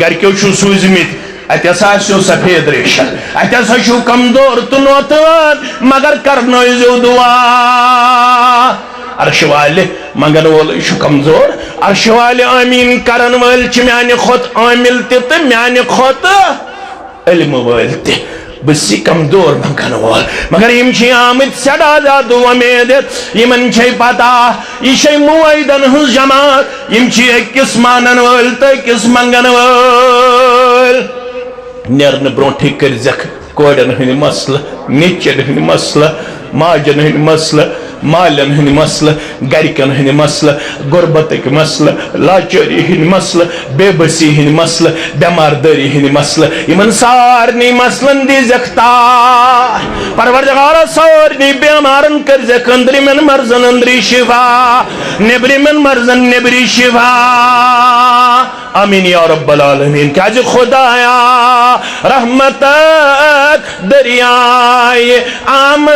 گرِکیو چھِو سوٗزمٕتۍ۔ اتہِ ہسا آسیو سفید ریشہ، اتہِ ہسا چھُو کمزور تہٕ نوتوان، مگر کرنٲوزیو دعا۔ عرشہِ والہِ منگن وولٕے چھُ کمزور، عرشہِ والہِ آمیٖن کرن وٲلۍ چھِ میانہِ کھۄتہٕ عامل تہِ تہٕ میانہِ کھۄتہٕ علمہٕ وٲلۍ تہِ۔ بہٕ چھُس کمزور منگن وول، مگر یِم چھِ آمٕتۍ سٮ۪ٹھاہ زیادٕ وۄمید ہٮ۪تھ۔ یِمن چھے پتہ، یہِ چھے موعیدن ہٕنٛز جماعت۔ یِم چھِ أکِس مانن وٲلۍ تہٕ أکِس منگن وٲلۍ۔ نیرنہٕ برونٹھٕے کٔرزٮ۪کھ کورٮ۪ن ہٕنٛدۍ مسلہٕ، نیٚچوٮ۪ن ہٕنٛدۍ مسلہٕ، ماجن ہٕنٛدۍ مسلہٕ، مالٮ۪ن ہٕنٛدۍ مسلہٕ، گرِکٮ۪ن ہٕنٛدۍ مسلہٕ، غربتٕکۍ مسلہٕ، لاچٲری ہٕنٛدۍ مسلہٕ، بے بسی ہٕنٛدۍ مسلہٕ، بٮ۪مار دٲری ہٕنٛدۍ مسلہٕ، یِمن سارنٕے مسلن دیٖزٮ۪کھ تاش۔ پروردگارا، سارنٕے بٮ۪مارن کٔرۍزٮ۪کھ أنٛدرِمٮ۪ن مرضن أنٛدری شفا، نیٚبرِمٮ۪ن مرضن نیٚبری شفا۔ آمین یا رب العالمین۔ کیازِ خدایا، رحمتک دریائے آمد۔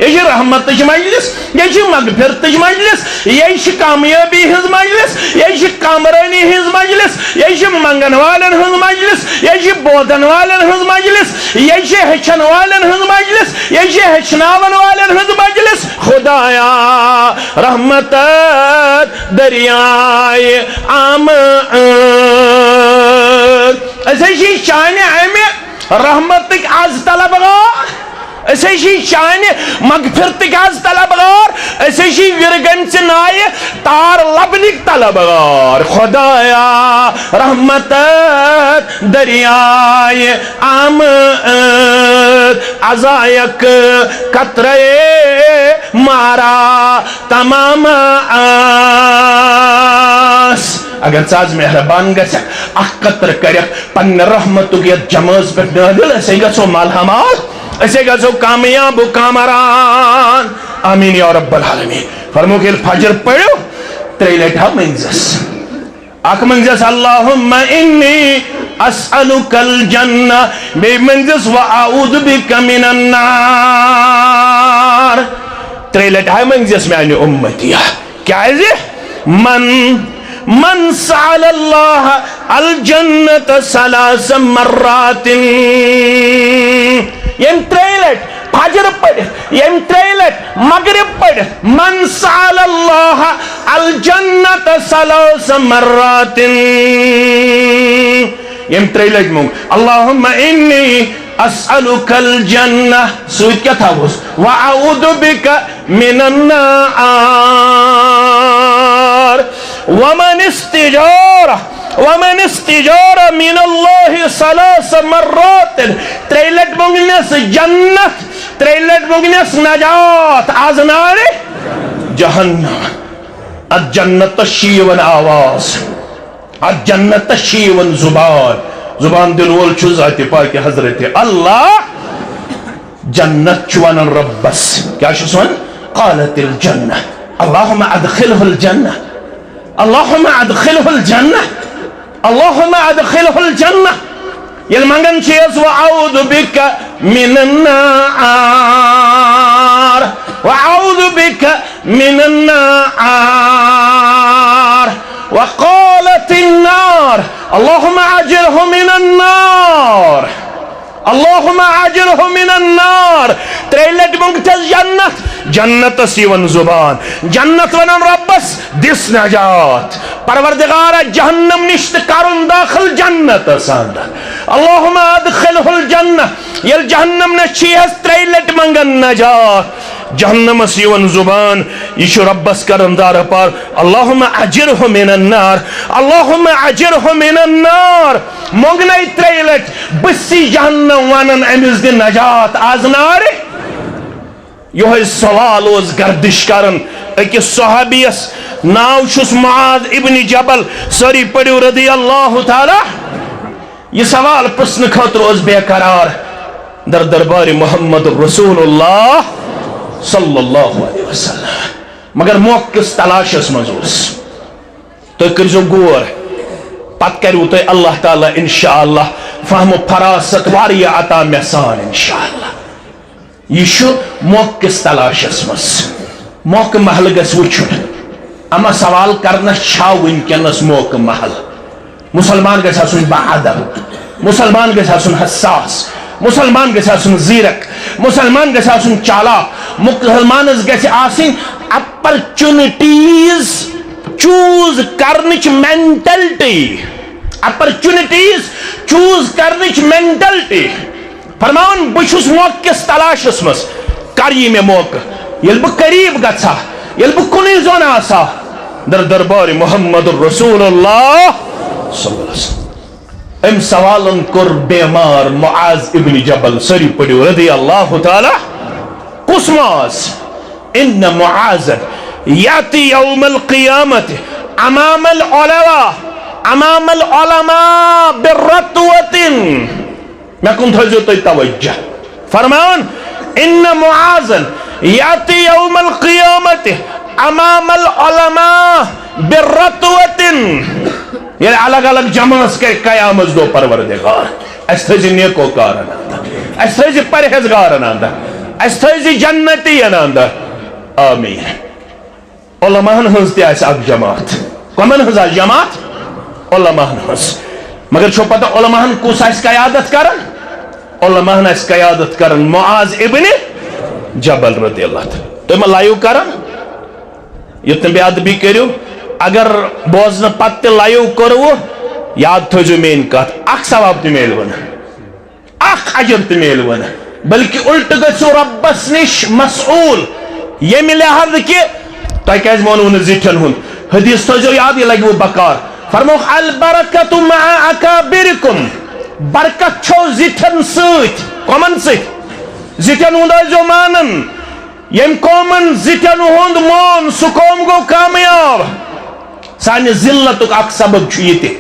یہِ چھِ رحمتٕچ مجلس، یہِ چھِ مغفرتٕچ مجلس، یہِ چھِ کامیٲبی ہٕنٛز مجلس، یہِ چھِ کامرٲنی ہٕنٛز مجلس، یہِ چھِ منگن والٮ۪ن ہٕنٛز مجلس، یہِ چھِ بوزن والٮ۪ن ہٕنٛز مجلس، یہِ چھِ ہیٚچھن والٮ۪ن ہٕنٛز مجلس، یہِ چھِ ہیٚچھناون والٮ۪ن ہٕنٛز مجلس۔ خدایا، رحمت دریائے آمد۔ أسۍ حظ چھِ چانہِ اَمہِ رحمتٕکۍ از طلبگار۔ أسۍ حظ چھِ چانہِ مغفرتٕکۍ از طلبگار۔ أسۍ حظ چھِ وِرگَنچہِ نایہِ تار لبنٕکۍ طلبگار۔ خدایا، رحمت دریائے آمد، عزایک قطرے مارا تمام آس۔ اگر ژٕ از مہربان گژھکھ، اکھ قطرٕ کرکھ پننہِ رحمتُک یتھ جمٲژ پٮ۪ٹھ نٲزِل، أسے گژھو مالامال، أسے گژھو کامیاب و کامران۔ آمین یا رب العالمین۔ فرموکھ، ییٚلہِ فجر پٔرِو، ترٛیٚیہِ لٹہِ ہا مٔنٛزِس۔ اکھ مٔنٛزِس، اللہم انی اسألک الجنہ، بیٚیہِ مٔنٛزِس، و اعوذ بک من النار۔ ترٛیٚیہِ لٹہِ ہا مٔنٛزِس میانہِ اُمتیا۔ کیازِ؟ من، من سأل اللہ الجنة ثلاث مرات۔ ییٚمۍ ترٛیٚیہِ لٹہِ فجر پٔرِتھ، ییٚمۍ ترٛیٚیہِ لٹہِ مغرب پٔرِتھ، من سأل اللہ الجنة ثلاث مرات۔ ییٚمۍ ترٛیٚیہِ لٹہِ مونگ، اللہم انی اسألک الجنہ، سۭتۍ کیٛاہ تھاوُس؟ و اعوذ بک من النار۔ ومن استجار، ومن استجار من اللہ ثلاث مرات۔ ترٛیٚیہِ لٹہِ مونگنس جنت، ترٛیٚیہِ لٹہِ مونگنس نجات از نارِ جہنم۔ اتھ جنتس چھِ یِوان آواز، اتھ جنتس چھِ یِوان زبان۔ زبان دِنہٕ وول چھُ ذاتِ پاکِ حضرت اللہ۔ جنت چھُ ونان رۄبس، کیٛاہ چھُس ونان؟ قالت الجنہ، اللہم ادخلہ الجنہ، اللہم ادخلہ الجنہ، اللہم ادخلہ الجنہ۔ ییٚلہِ منگان چھِ أسۍ، و اعوذ بک من النار، و اعوذ بک من النار، و قالت النار، اللہم اجرہ من النار۔ اللہم اجرہ من النار۔ ترٛیٚیہِ لٹہِ مونگ تس جنت، جنتس یِوان زبان، جنت ونان رۄبس، دِس نجات۔ پروردگارا، جہنم نِش تہٕ کرُن داخل جنتس اندر۔ اللہم ادخلہ الجنہ۔ ییٚلہِ جہنم نِش چھِ أسۍ ترٛیٚیہِ لٹہِ منگان نجات، جہنمس یِوان زبان، یہِ چھُ رۄبس کران دارٕ پار، اللہم اجرہ من النار، اللہم اجرہ من النار۔ مۄنگنَے ترٛیٚیہِ لٹہِ، بٕسی جہنم ونان أمِس دِ نجات از نارِ۔ یِہوٚے سوال اوس گردش کران أکِس صحابیَس، ناو چھُس معاذ ابن جبل، سٲری پٔرِو رضی اللہ تعالیٰ۔ یہِ سوال پرژھنہٕ خٲطرٕ اوس بے قرار در دربارِ محمد رسول اللہ صلی اللہ علیہ وسلم، مگر موقعہٕ کِس تلاشس منٛز اوس۔ تُہۍ کٔرۍزیو غور، پتہٕ کریو تۄہہِ اللہ تعالیٰ انشاءاللہ فہم و فراست واریاہ عطا مےٚ سان انشاءاللہ۔ یہِ چھُ موقعہٕ کِس تلاشس منٛز۔ موقعہٕ محل گژھِ وٕچھُن۔ اما سوال کرنس چھا وٕنکیٚنس موقعہٕ محل؟ مسلمان گژھِ آسُن باادب، مسلمان گژھِ آسُن حساس، مسلمان گژھِ آسُن زیرک، مسلمان گژھِ آسُن چالاک، مسلمانس گژھِ آسٕنۍ اپرچونٹیز چوز کرنٕچ مینٹلٹی، اپرچونٹیز چوز کرنٕچ مینٹلٹی۔ فرماوان، بہٕ چھُس موقعہٕ کِس تلاشس منٛز، کر یی مےٚ موقعہٕ؟ ییٚلہِ بہٕ قریب گژھٕ ہا، ییٚلہِ بہٕ کُنُے زوٚن آسہٕ ہا، در دربارِ محمد رسول اللہ صلی اللہ علیہ وسلم۔ أمۍ سوالن کوٚر بیمار معاذ ابن جبل، سٲری پٔرِو رضی اللہ تعالیٰ۔ کُس معاذ؟ ان معاذا یاتی یوم القیامت امام العلماء، امام العلماء برتوة۔ مےٚ کُن تھٲیزیو تُہۍ توجہ۔ فرمان، ان معاذا یاتی یوم القیامت امام العلماء برتوة۔ ییٚلہِ الگ الگ جمٲژ کرِ قیامت دۄہ پروردگار، اَسہِ تھٲیزِ نیکو کارن اندر، اَسہِ تھٲیزِ پرہیزگارن اندر، اَسہِ تھٲیزِ جنتین اندر۔ آمین۔ علماہن ہٕنٛز تہِ آسہِ اکھ جماعت۔ کمن ہٕنٛز آسہِ جماعت؟ علماہن ہٕنٛز۔ مگر چھو پتہ علماہن کُس آسہِ قیادت کران؟ علماہن آسہِ قیادت کران معاذ ابن جبل رضی اللہ تعالیٰ۔ تُہۍ ما لایو کران؟ یُتھ نہٕ بے ادبی کٔرِو۔ اگر بوزنہٕ پتہٕ تہِ لایو کوٚروٕ، یاد تھٲیزیو میٲنۍ کتھ، اکھ ثواب تہِ میلوٕ نہٕ، اکھ اجر تہِ میلوٕ نہٕ، بلکہِ الٹہٕ گژھِو رۄبس نِش مسئول، ییٚمہِ لحاظ کہِ تۄہہِ کیازِ مونوٕ نہٕ زِٹھٮ۪ن ہُنٛد؟ حدیث تھٲیزیو یاد، یہِ لگہِ وٕ بکار۔ فرمووُکھ، البرکۃ مع اکابرکم، برکت چھو زِٹھٮ۪ن سۭتۍ۔ کمن سۭتۍ؟ زِٹھٮ۪ن ہُنٛد ٲسۍزیو مانان۔ ییٚمۍ قومن زِٹھٮ۪ن ہُنٛد مون، سُہ قوم گوٚو کامیاب۔ سانہِ ذلتُک اکھ سبب چھُ یہِ تہِ۔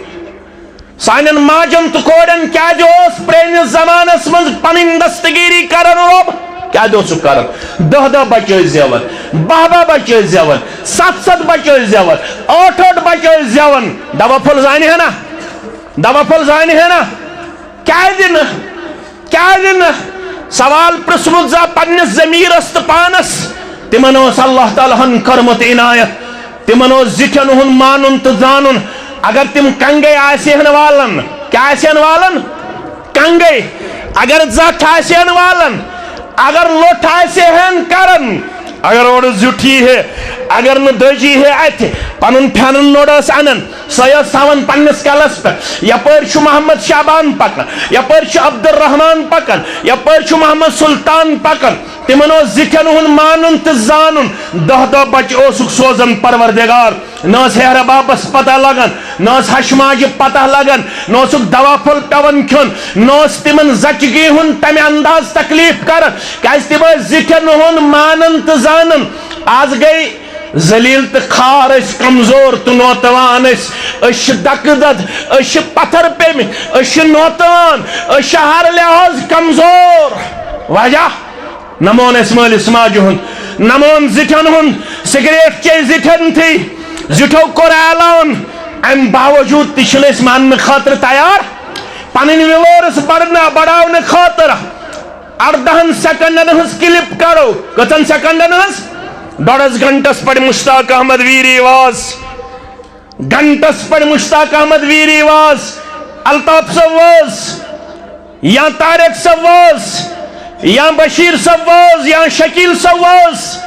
سانٮ۪ن ماجن تہٕ کورٮ۪ن کیازِ اوس پرٲنِس زمانس منٛز پنٕنۍ دستگیری کران رۄب؟ کیازِ اوسُکھ کران؟ دَہ دَہ بچہٕ ٲسۍ زٮ۪وان، باہ باہ بچہٕ ٲسۍ زٮ۪وان، ستھ ستھ بچہٕ ٲسۍ زٮ۪وان، ٲٹھ ٲٹھ بچہٕ ٲسۍ زٮ۪وان۔ دوا پھوٚل زانہِ ہے نا؟ دوا پھوٚل زانہِ ہے نا؟ کیازِ نہٕ؟ کیازِ نہٕ؟ سوال پرژھمُت زا پننِس ضمیرس تہٕ پانس۔ تِمن اوس اللہ تعالیٰ ہن کٔرمٕژ عنایت، تِمن اوس زِٹھٮ۪ن ہُنٛد مانُن تہٕ زانُن۔ اگر تِم کنگے آسہِ ہن والان، کیٛاہ آسہِ ہن والان؟ کنگے۔ اگر زٹھ آسہِ ہن والان، اگر لوٚٹھ آسہِ ہن کران، اگر اورٕ زیُٹھ یی ہے، اگر نہٕ دٔج یی ہے اتھِ، پنُن پھٮ۪رن نوٚڑ ٲس انان، سۄے ٲس تھاوان پننِس کلس پٮ۪ٹھ۔ یپٲرۍ چھُ محمد شعبان پکان، یپٲرۍ چھُ عبدالرحمان پکان، یپٲرۍ چھُ محمد سلطان پکان۔ تِمن اوس زِٹھٮ۪ن ہُنٛد مانُن تہٕ زانُن۔ دَہ دَہ بچہٕ اوسُکھ سوزان پروردگار۔ نہ ٲس ہیہرٕ بابس پتہ لگان، نہ ٲس ہشہِ ماجہِ پتہ لگان، نہ اوسُکھ دوا پھوٚل پٮ۪وان کھیوٚن، نہ اوس تِمن زچگی ہُنٛد تمہِ انداز تکلیف کران، کیازِ تِم ٲسۍ زِٹھٮ۪ن ہُنٛد مانان تہٕ زانان۔ آز گٔے ذلیل تہٕ خوار، أسۍ کمزور تہٕ نوتوان، أسۍ، أسۍ چھِ دکہٕ دد، أسۍ چھِ پتھر پیٚمٕتۍ، أسۍ چھِ نوتوان، أسۍ چھِ ہر لحاظ کمزور۔ وجہ؟ نہ مون اَسہِ مٲلِس ماجہِ ہُنٛد، نہ مون زِٹھٮ۪ن ہُنٛد، سگریٹ چے زِٹھٮ۪ن تھی، زِٹھٮ۪و کوٚر اعلان، امہِ باوجوٗد تہِ چھِنہٕ أسۍ ماننہٕ خٲطرٕ تیار۔ پنٕنۍ viewers بڑنا-، بڑاونہٕ خٲطرٕ اردہن سیکنڈن ہٕنٛز clip کرو۔ کٔژن سیکنڈن ہٕنٛز؟ ڈۄڈس گھنٹس پٮ۪ٹھ مشتاق احمد ویری واز، گھنٹس پٮ۪ٹھ مشتاق احمد ویری واز، الطاف صٲب واز، یا طارق صٲب واز، یا بشیر صٲب واز، یا شکیل صٲب واز۔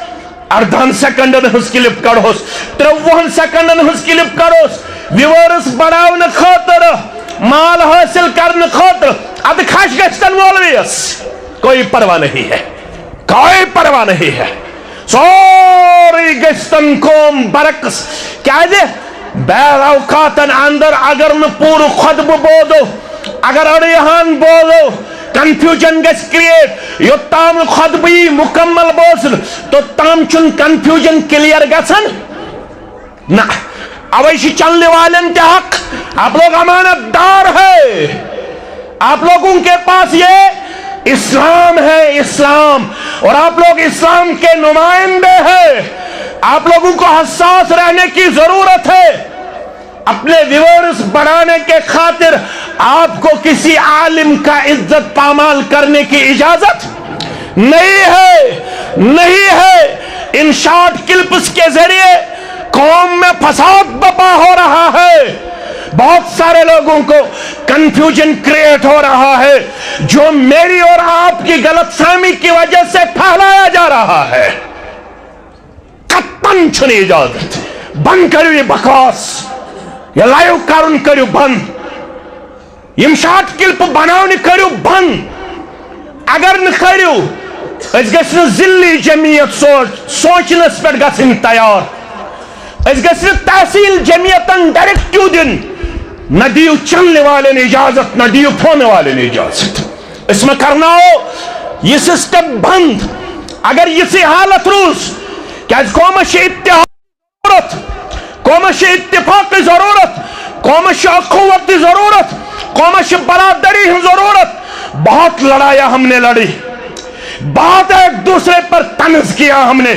اردہن سیکنڈن ہٕنٛز clip کڑہوس، ترٛۆوُہن سیکنڈن ہٕنٛز clip کڑہوس۔ Viewers بڑاونہٕ خٲطرٕ، مال حٲصِل کرنہٕ خٲطرٕ، ادٕ کھش گژھِ تن مولویس، کوئی پرواہ نہیں ہے، کوئی پرواہ نہیں ہے۔ سورُے گژھِ تن قوم برعکس۔ کیازِ؟ بعض اوقاتن اندر اگر نہٕ پوٗرٕ خطبہٕ بوزو، اگر أڑی ہان بوزو، confusion گژھِ create۔ یوٚت تام نہٕ خطبہٕ یی مکمل بوزنہٕ، توٚت تام چھُنہٕ confusion clear گژھان۔ نہ، اوے چھُ چلنے والٮ۪ن تہِ حق۔ آپ لوگ امانت دار ہے، آپ لوگوں کے پاس یہ اسلام ہے، اسلام، اور آپ لوگ اسلام کے نمائندے ہیں۔ آپ لوگوں کو حساس رہنے کی ضرورت ہے۔ اپنے viewers بڑھانے کے خاطر آپ کو کسی عالم کا عزت پامال کرنے کی اجازت نہیں ہے، نہیں ہے۔ ان short clips کے ذریعے قوم میں فساد برپا ہو رہا ہے، بہت سارے لوگوں کو confusion create ہو رہا ہے، جو میری اور آپ کی غلط فہمی کی وجہ سے پھیلایا جا رہا ہے۔ قطعاً چھنہٕ اجازت۔ بند کٔرِو یہِ بکواس، یہِ live کرُن کٔرِو بند۔ یِم short clip بناونہِ کٔرِو بند۔ اگر نہٕ کٔرِو، أسۍ گژھِ نہٕ ذلی جمعیت سوچ-، سونچنس پٮ۪ٹھ گژھٕنۍ تیار۔ أسۍ گژھِ نہٕ تحصیل جمعیتن directive دِنۍ، نہ دِیِو چلنہٕ والٮ۪ن اجازت، نہ دِیِو پھونہٕ والٮ۪ن اجازت۔ أسۍ ما کرناوو یہِ system بند؟ اگر یِژھٕے حالت روٗز، کیازِ قومس چھِ اتحاد ضرورت، قومس چھِ اتفاقٕچ ضرورت، قومس چھِ اخوت ضرورت، قومس چھِ برادری ہٕنٛز ضرورت۔ بہت لڑایا ہم نے لڑی، بہت ایک دوسرے پر طنز کیا ہم نے،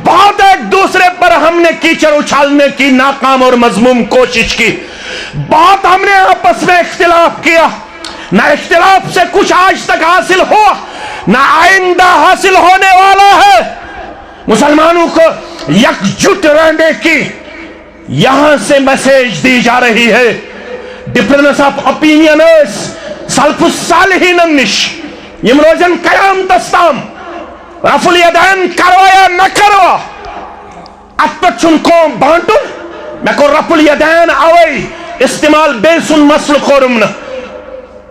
بہت ایک دوسرے پر ہم نے کیچڑ اچھالنے کی ناکام اور مذموم کوشش کی، بہت ہم نے آپس میں اختلاف کیا۔ نہ اختلاف سے کچھ آج تک حاصل ہوا، نہ آئندہ حاصل ہونے والا ہے۔ مسلمانوں کو یکجٹ رہنے کی یہاں سے میسج دی جا رہی ہے۔ ڈفرنس آف اوپینین ٲسۍ سلف الصالحین نش، یِم روزن قیامتس تام۔ رفع الیدین کروا یا نہ کروا، اتھ پٮ۪ٹھ چھُنہٕ قوم بانٹُن۔ مےٚ کوٚر رفع الیدین اوے استعمال، بیٚیہِ سُنٛد مسلہٕ کوٚرُم نہٕ۔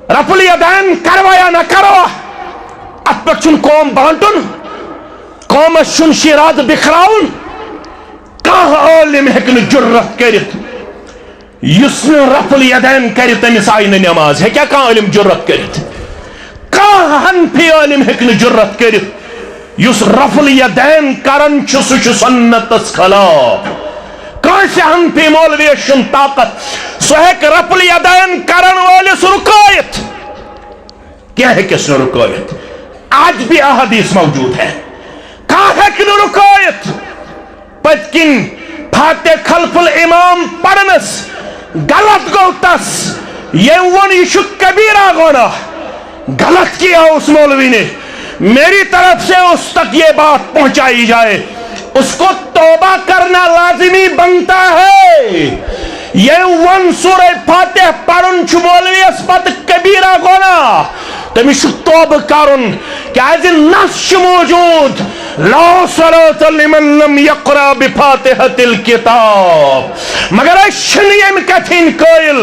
رفع الیدین کروا یا نہ کروا، اتھ پٮ۪ٹھ چھُنہٕ قوم بانٹُن۔ قومس چھُنہٕ شیرازٕ بِکھراوُن۔ کانٛہہ عٲلِم ہیٚکہِ نہٕ جُرت کٔرِتھ۔ یُس نہٕ رفع الیدین کرِ، تٔمِس آیہِ نہٕ نماز۔ ہیٚکیٛاہ کانٛہہ عٲلِم جُرت کٔرِتھ؟ کانٛہہ حنفی عٲلِم ہیٚکہِ نہٕ جُرت کٔرِتھ۔ یُس رفع الیدین کران چھُ، سُہ چھُ سُنتس خلاف۔ کٲنٛسہِ حنفی مولویَس چھُنہٕ طاقت، سُہ ہیٚکہِ رفع الیدین کرن وٲلِس رُکٲوِتھ۔ کینٛہہ ہیٚکٮ۪س نہٕ رُکٲوِتھ۔ آج بھی احادیث موجود ہے۔ کانٛہہ ہیٚکہِ نہٕ رُکٲوِتھ۔ پٔتۍ کِنۍ فاتح خلف الامام پرنس غلط گوٚو تس۔ ییٚمۍ ووٚن، یہِ چھُ کبیرہ گناہ۔ غلط کیا اس مولوی نے؟ میری طرف سے اس تک یہ بات پہنچائی جائے، اس کو توبہ کرنا لازمی بنتا ہے۔ یہ ون سورہ فاتح پرن چھُ مولویس پتہٕ کبیرہ گناہ، تٔمِس چھُ توبہٕ کرُن، کیازِ نص چھُ موجود، لا صلاة لمن لم يقرأ بفاتحة الكتاب۔ مگر أسۍ چھِنہٕ ییٚمہِ کتھِ ہٕنٛدۍ قٲیِل،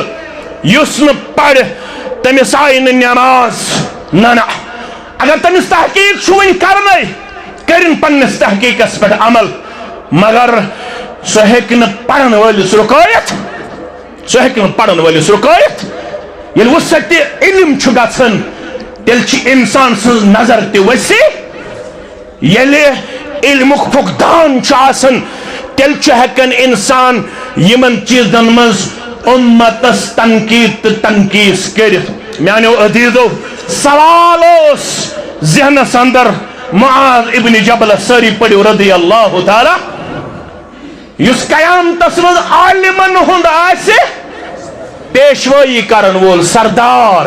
یُس نہٕ پرِ، تٔمِس آیہِ نہٕ نماز۔ نہ، نہ۔ اگر تٔمِس تحقیق چھُ وٕنہِ کرنَے، کٔرِن پننِس تحقیقس پٮ۪ٹھ عمل، مگر سُہ ہیٚکہِ نہٕ پرن وٲلِس رُکٲوِتھ، سُہ ہیٚکہِ نہٕ پرن وٲلِس رُکٲوِتھ۔ ییٚلہِ وُسعتِ علم چھُ گژھان، تیٚلہِ چھِ انسان سٕنٛز نظر تہِ وسیع۔ ییٚلہِ علمُک فقدان چھُ آسان، تیٚلہِ چھُ ہٮ۪کان انسان یِمن چیٖزن منٛز اُمتس تنقید تہٕ تنقیٖص کٔرِتھ۔ میانیو عزیزو، سوال اوس ذہنس اندر، معاذ ابن جبلس، سٲری پٔرِو رضی اللہ تعالیٰ، یُس قیامتس منٛز عالمن ہُنٛد آسہِ پیشوٲیی کرن وول سردار،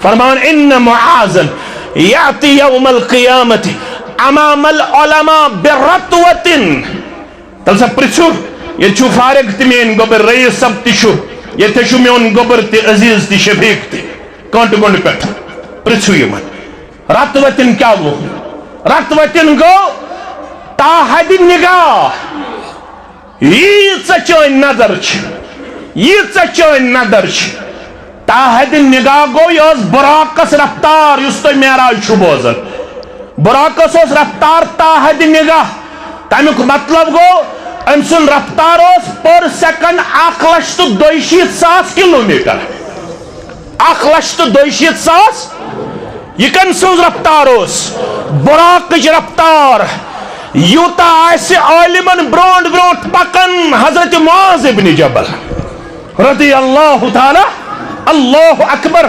فرمان، ان معاذن یاتی یوم القیامت امام العلماء برتوتن۔ تَلہٕ سا پرٛژھِو، ییٚتہِ چھُ فارغ تہِ میٛٲنۍ گوٚبٕرۍ، رئیس صٲب تہِ چھُ، ییٚتہِ چھُ میون گوٚبُر تہِ، عزیز تہِ، شفیق تہِ۔ کٲنٛٹہٕ گوٚنٛڈ پٮ۪ٹھ پرٛژھِو یِمن۔ رتوتن کیٛاہ گوٚو؟ رتوتن گوٚو تا حدِ نگاہ۔ ییٖژاہ چٲنۍ نظر چھِ، ییٖژاہ چٲنۍ نظر چھِ۔ تا حدِ نگاہ گوٚو، یہِ ٲس براقس رفتار، یُس تُہۍ معراج چھِو بوزان۔ براقس اوس رفتار تا حدِ نگاہ۔ تَمیُک مطلب گوٚو، أمۍ سُنٛد رفتار اوس per second اکھ لچھ تہٕ دۄیہِ شیٖتھ ساس کلوٗمیٹر۔ اکھ لچھ تہٕ دۄیہِ شیٖتھ ساس۔ یہِ کٔمۍ سٕنٛز رفتار اوس؟ براقٕچ رفتار۔ یوٗتاہ آسہِ عٲلمن برونٛٹھ برونٛٹھ پکان حضرت معاذ ابن جبل رضی اللہ تعالیٰ، اللہ اکبر،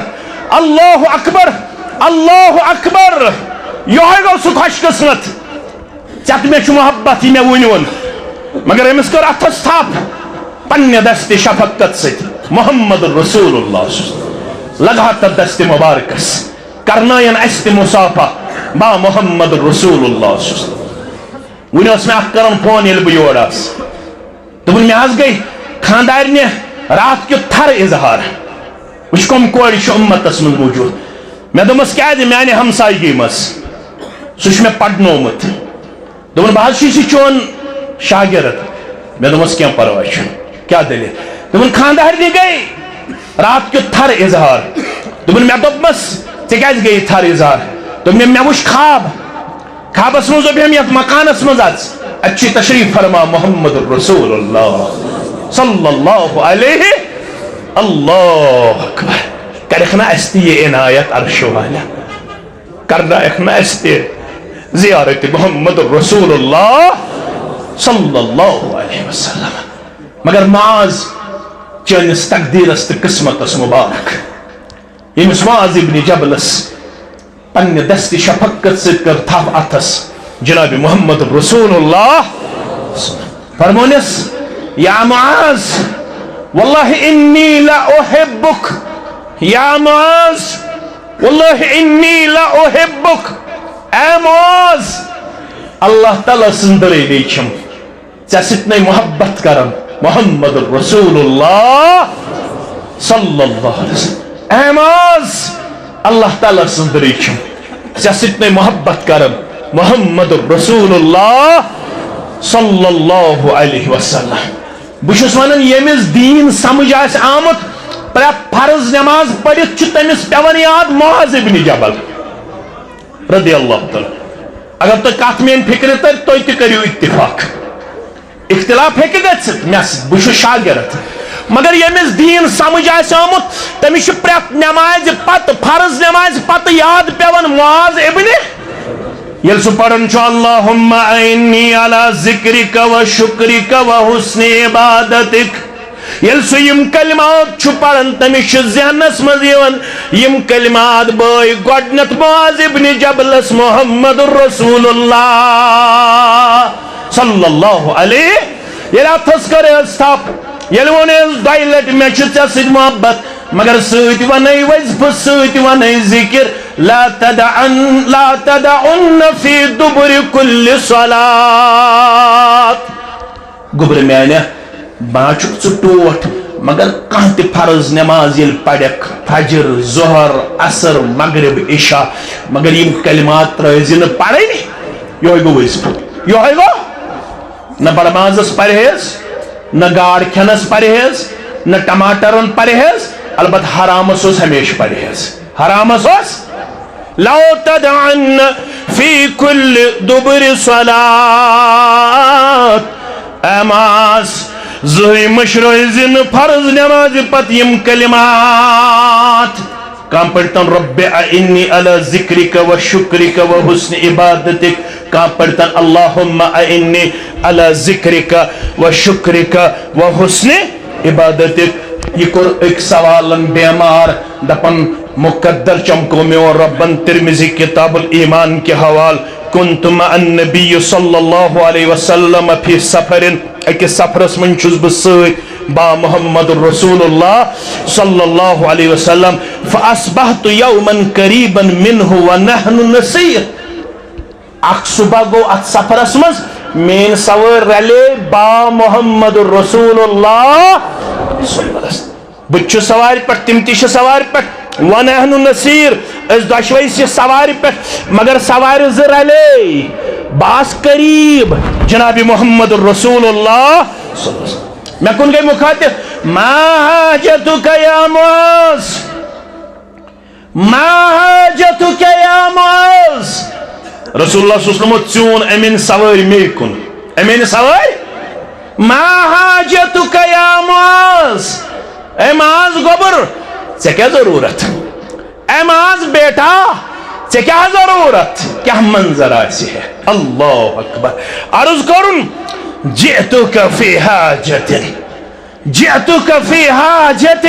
اللہ اکبر، اللہ اکبر۔ یہوے گوٚو سُہ خوش قسمت۔ ژےٚ تہٕ مےٚ چھُ محبت، یہِ مےٚ وٕنہِ ووٚن۔ مگر أمِس کٔر اَتھس تھپھ پننہِ دستِ شفقت سۭتۍ۔ محمد رسول اللہ۔ لگا تتھ دستِ مبارکس، کرنٲیِن اَسہِ تہِ مصافحہ با محمد رسول اللہ۔ وٕنہِ ٲس مےٚ اکھ کران فون، ییٚلہِ بہٕ یور آس۔ دوٚپُن، مےٚ حظ گٔے خانٛدارنہِ راتھ کیُتھ تھر اظہار۔ وٕچھ، کۄم کورِ چھِ اُمتس منٛز موجود۔ مےٚ دوٚپمس، کیٛازِ؟ میانہِ ہمسایگی منٛز، سُہ چھُ مےٚ پرنومُت۔ دوٚپُن، بہٕ حظ چھُس یہِ چون شاگرد۔ مےٚ دوٚپمس، کینٛہہ پرواے چھُنہٕ، کیٛاہ دٔلیٖل؟ دوٚپُن، خانٛدارنہِ گٔے راتھ کیُتھ تھر اظہار۔ دوٚپُن، مےٚ دوٚپمس، ژےٚ کیٛازِ گٔیے تھر اظہار؟ دوٚپُن، مےٚ وُچھ خواب۔ خوابس منٛز دوٚپ أمۍ، یتھ مکانس منٛز اژ، اتہِ چھُ تشریف فرما محمد رسول اللہ صلی اللہ علیہ۔ اللہ اکبر۔ کرکھ نا اسہِ تہِ یہِ عنایت عرشہٕ والٮ۪ن؟ کرنایکھ نا اسہِ تہِ؟ زیارت محمد رسول اللہ صلی اللہ علیہ وسلم۔ مگر معاذ، چٲنِس تقدیرس تہٕ قسمتس مبارک، ییٚمِس معاذ ابن جبلس پننہِ دستِ شفقت سۭتۍ کٔر تھپھ اتھس جناب محمد رسول اللہ، فرمونس، یا معاذ، واللہ انی لا احبک، یا معاذ، واللہ انی لا احبک، اے معاذ، اللہ تعالیٰ سٕنٛز دٔلیٖلٕے چھم، ژےٚ سۭتۍ نے محبت کران محمد رسول اللہ صلی اللہ علیہ وسلم۔ اے معاذ، اللہ تعالیٰ سٕنٛز دٔلیٖل چھم، ژےٚ سۭتۍ نے محبت کران محمد رسول اللہ صلی اللہ علیہ وسلم۔ بہٕ چھُس ونان، ییٚمِس دیٖن سمجھ آسہِ آمُت، پرٛٮ۪تھ فرض نماز پٔرِتھ چھُ تٔمِس پٮ۪وان یاد معاذ ابن جبل رضی اللہ تعالیٰ۔ اگر تۄہہِ کتھ میٲنۍ فکرِ ترِ، تُہۍ تہِ کٔرِو اتفاق۔ اختلاف ہیٚکہِ گٔژھِتھ، مےٚ سۭتۍ، بہٕ چھُس شاگرد۔ مگر ییٚمِس دیٖن سمجھ آسہِ آمُت، تٔمِس چھُ پرٛٮ۪تھ نمازِ پتہٕ، فرض نمازِ پتہٕ یاد پٮ۪وان معاذ ابن۔ ییٚلہِ سُہ پران چھُ، اللہم اعنی علی ذکرک و شکرک و حسن عبادتک، ییٚلہِ سُہ یِم کلمات چھُ پران، تٔمِس چھُ ذہنس منٛز یِوان یِم کلمات بٲے گۄڈٕنٮ۪تھ معاذ ابن جبلس محمد رسول اللہ صلی اللہ علیہ۔ ییٚلہِ اتھس کٔر حظ تھپھ، ییٚلہِ ووٚن حظ دۄیہِ لٹہِ، مےٚ چھُ ژےٚ سۭتۍ محبت، مگر سۭتۍ ونے وظیفہٕ، سۭتۍ ونے ذکر، لا تدعن، لا تدعن فی دبر کل صلاة۔ گوٚبرٕ میانہِ، ما چھُکھ ژٕ ٹوٹھ؟ مگر کانٛہہ تہِ فرض نماز ییٚلہِ پرکھ، فجر، ظہر، عصر، مغرب، عشاء، مگر یِم کلمات ترٲوۍ زِ نہٕ پرٕنۍ۔ یِہوٚے گوٚو وظیفہٕ، یِہوٚے گوٚو۔ نہ بڑمازس پرہیز، نہ گاڈ کھٮ۪نس پرہیز، نہ ٹماٹرن پرہیز، البتہ حرامس اوس ہمیشہِ پرہیز۔ حرامس اوس، لو تدعن فی کل دبر صلاة۔ اے معاذ، زٕہٕے مٔشرٲوۍ زِ نہٕ فرض نمازِ پتہٕ یِم کلمات۔ کانٛہہ پرتن، رب اعنی علی ذکرک و شکرک و حسن عبادتک۔ کانٛہہ پرتن، اللہم اعنی علی ذکرک و شکرک و حسن عبادتک۔ یہِ کوٚر أکۍ سوالن بیمار، دپان، مقدر چمکو میون ربن ترمذی کتاب الایمان کہِ حوال، کنت مع النبی صلی اللہ علیہ وسلم فی سفر، أکِس سفرس منٛز چھُس بہٕ سۭتۍ با محمد رسول اللہ صلی اللہ علیہ وسلم، فاصبحت یوما قریبا منہ ونحن نسیر۔ اکھ صبح گوٚو اتھ سفرس منٛز، میٲنۍ سوٲرۍ رلے با محمد رسول اللہ۔ بہٕ تہِ چھُس سوارِ پٮ۪ٹھ، تِم تہِ چھِ سوارِ پٮ۪ٹھ، ونحن نسیر، أسۍ دۄشوے چھِ سوارِ پٮ۪ٹھ، مگر سوارِ زٕ رلے، بہٕ آس قریب جناب محمد رسول اللہ۔ مےٚ کُن گٔے مخاطب، ما حاجتک یا معاذ؟ ما حاجتک یا معاذ؟ رسول اللہ صلی اللہ علیہ وسلم، چون امین سوٲرۍ مے کُن۔ امین سوٲرۍ؟ ما حاجتک یا معاذ؟ اے معاذ گوبر، ژےٚ کیٛاہ ضروٗرت؟ اے معاذ بیٹا، ژےٚ کیٛاہ ضروٗرت؟ کیٛاہ منظر آسہِ ہے؟ اللہ اکبر۔ عرض کوٚرُن، جئتک فی حاجت۔ جئتک فی حاجت،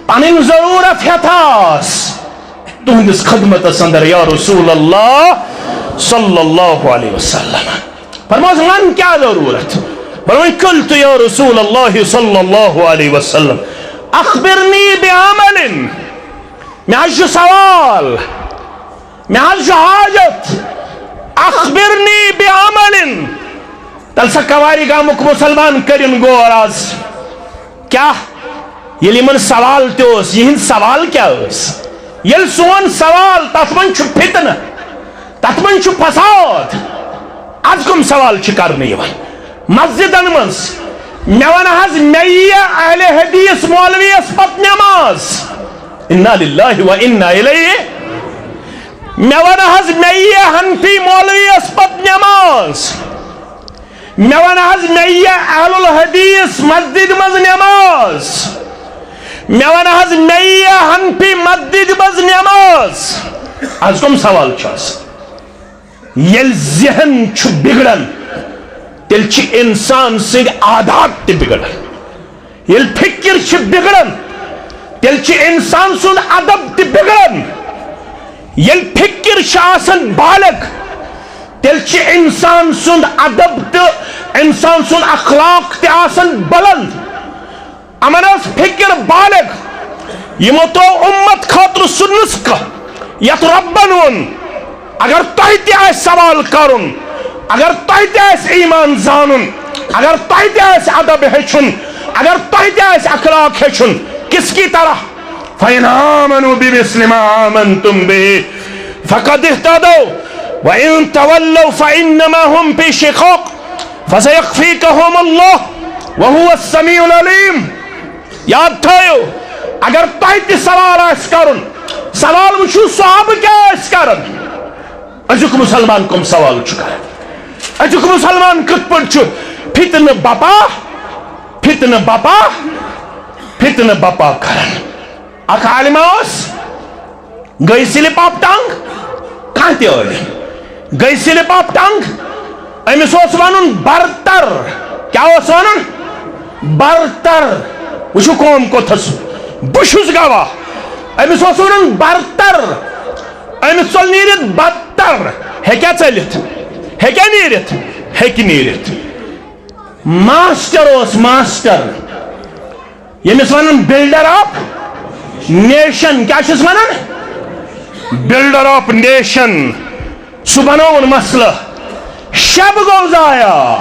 پنٕنۍ ضروٗرت ہٮ۪تھ آس تُہنٛدِس خدمتس اندر یا رسول اللہ صلی اللہ علیہ وسلم۔ فرموس، ون کیٛاہ ضروٗرت؟ فرموس، قلت یا رسول اللہ صلی اللہ علیہ وسلم، اخبرنی بعمل، مےٚ حظ چھُ سوال، مےٚ حظ چھُ حاجت، اخبرنی بعمل۔ تَلہٕ سا کواری گامُک مُسلمان کٔرِن غور آز۔ کیٛاہ؟ ییٚلہِ یِمن سوال تہِ اوس، یِہِنٛدۍ سوال کیٛاہ ٲسۍ؟ ییٚلہِ سون سوال، تَتھ منٛز چھُ فتنہٕ، تَتھ منٛز چھُ فساد۔ از کٕم سوال چھِ کرنہٕ یِوان مسجدن منٛز؟ مےٚ وَن حظ، مےٚ یِیہِ اہلِ حدیث مولویَس پتہٕ نٮ۪ماز؟ انا للہ و انا الیہ۔ مےٚ وَن حظ، مےٚ یِیہِ حنفی مولویَس پتہٕ نٮ۪ماز؟ مےٚ وَن حظ، مےٚ یِیہِ اہل الحدیث مسجد منٛز نٮ۪ماز؟ مےٚ وَن حظ، مےٚ یِیہِ حنفی مسجد منٛز نٮ۪ماز؟ از کٕم سوال چھِ آسان؟ ییٚلہِ ذہن چھُ بِگڑان، تیٚلہِ چھِ اِنسان سٕنٛدۍ عادات تہِ بِگڑان۔ ییٚلہِ فِکِر چھِ بِگڑان، تیٚلہِ چھِ اِنسان سُنٛد ادب تہِ بِگڑان۔ ییٚلہِ فِکِر چھِ آسان بالغ، تیٚلہِ چھِ اِنسان سُنٛد ادب تہٕ اِنسان سُنٛد اخلاق تہِ آسان بلند۔ یِمن ٲس فِکِر بالغ، یِمو ترٛوو اُمت خٲطرٕ سُہ نُسخہٕ، یَتھ رۄبن ووٚن، اگر تۄہہِ تہِ آسہِ سوال کرُن، اگر تۄہہِ تہِ آسہِ ایمان زانُن، اگر تۄہہِ تہِ آسہِ ادب ہیٚچھُن، اگر تۄہہِ تہِ آسہِ اخلاق ہیٚچھُن، کس کی طرح؟ فَإِنْ آمَنُوا بِمِثْلِ مَا آمَنْتُمْ بِهِ فَقَدِ اهْتَدَوْا وَإِنْ تَوَلَّوْا فَإِنَّمَا هُمْ فِي شِقَاقٍ فَسَيَكْفِيكَهُمُ اللَّهُ وَهُوَ السَّمِيعُ الْعَلِيمُ۔ یاد تھٲیِو، اگر تۄہہِ تہِ سوال آسہِ کرُن، سوال وٕچھِو صحابہٕ کیٛاہ ٲسۍ کران۔ أزیُک مُسلمان کٕم سوال چھُ کران؟ أزیُک مُسلمان کِتھ پٲٹھۍ چھُ فتنہٕ بپا، فتنہٕ بپا، فتنہٕ بپا کران؟ اکھ عالمہ اوس، گٔے slip of tongue، کانٛہہ تہِ عٲلِم۔ گٔے slip of tongue، أمِس اوس وَنُن برتر۔ کیٛاہ اوس وَنُن؟ برتر۔ وٕچھِو قوم کوٚتھَس۔ بہٕ چھُس گواہ۔ أمِس اوس وَنُن برتر۔ أمِس ژوٚل نیٖرِتھ بتر۔ ہیٚکیٛاہ ژٔلِتھ؟ ہیٚکیٛاہ نیٖرِتھ؟ ہیٚکہِ نیٖرِتھ۔ ماسٹر اوس ماسٹر۔ ییٚمِس وَنان builder of nation، کیٛاہ چھِس وَنان؟ Builder of nation۔ سُہ بَنووُن مسلہٕ۔ شب گوٚو ضایع۔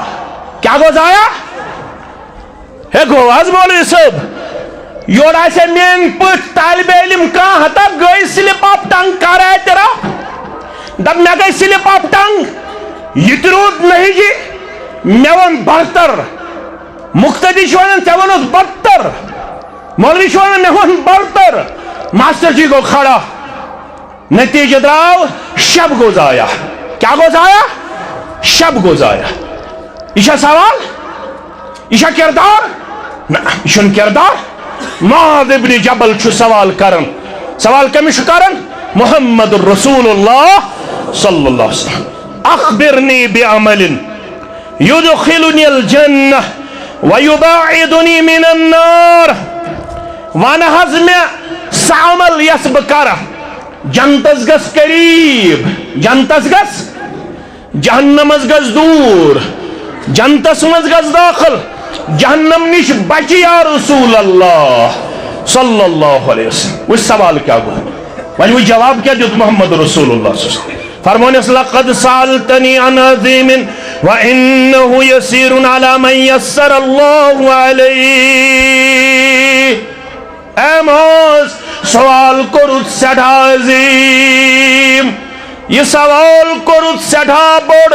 کیٛاہ گوٚو ضایع؟ ہے گوٚو حظ مولوی صٲب۔ یورٕ آسہِ ہا میٛٲنۍ پٲٹھۍ طالبِ علم کانٛہہ ہتا، گٔے slip of tongue، کَر اعتراف؟ دَپ مےٚ گٔے slip of tongue۔ یہِ تہِ روٗد نہجی۔ مےٚ ووٚن برتر۔ مقتدی چھُ وَنان، "ژےٚ ووٚنُتھ بدتر۔" مولوی چھُ وَنان، "مےٚ ووٚن برتر۔" ماسٹر جی گوٚو کھڑا۔ نتیجہ درٛاو، شب گوٚو ضایع۔ کیٛاہ گوٚو ضایع؟ شب گوٚو ضایع۔ یہِ چھا سوال؟ یہِ چھا کردار؟ نہ، یہِ چھُنہٕ کردار۔ معاذ ابن جبل چھُ سوال کران۔ سوال کٔمِس چھُ کران؟ محمد رسول اللہ صلی اللہ علیہ وسلم۔ اخبرنی بعمل یدخلنی الجنہ ویباعدنی من النار۔ وَن حظ مےٚ سُہ عمل یَس بہٕ کرٕ، جنتس گژھ قریب، جنتس گژھ، جہنمس گژھ دوٗر، جنتس منٛز گژھ دٲخل، جہنم نِش بچہِ یا رسول اللہ صلی اللہ علیہ وسلم۔ وٕچھ سوال کیٛاہ گوٚو، وۄنۍ وٕچھ جواب کیٛاہ دیُت محمد رسول اللہ صلی اللہ علیہ وسلم۔ فرمونس، "لقد سألتنی عن عظیم وإنه یسیر علی من یسر اللہ علیہ۔" اے معاذ، سوال کوٚرُتھ سٮ۪ٹھاہ عظیٖم، یہِ سوال کوٚرُتھ سٮ۪ٹھاہ بوٚڑ،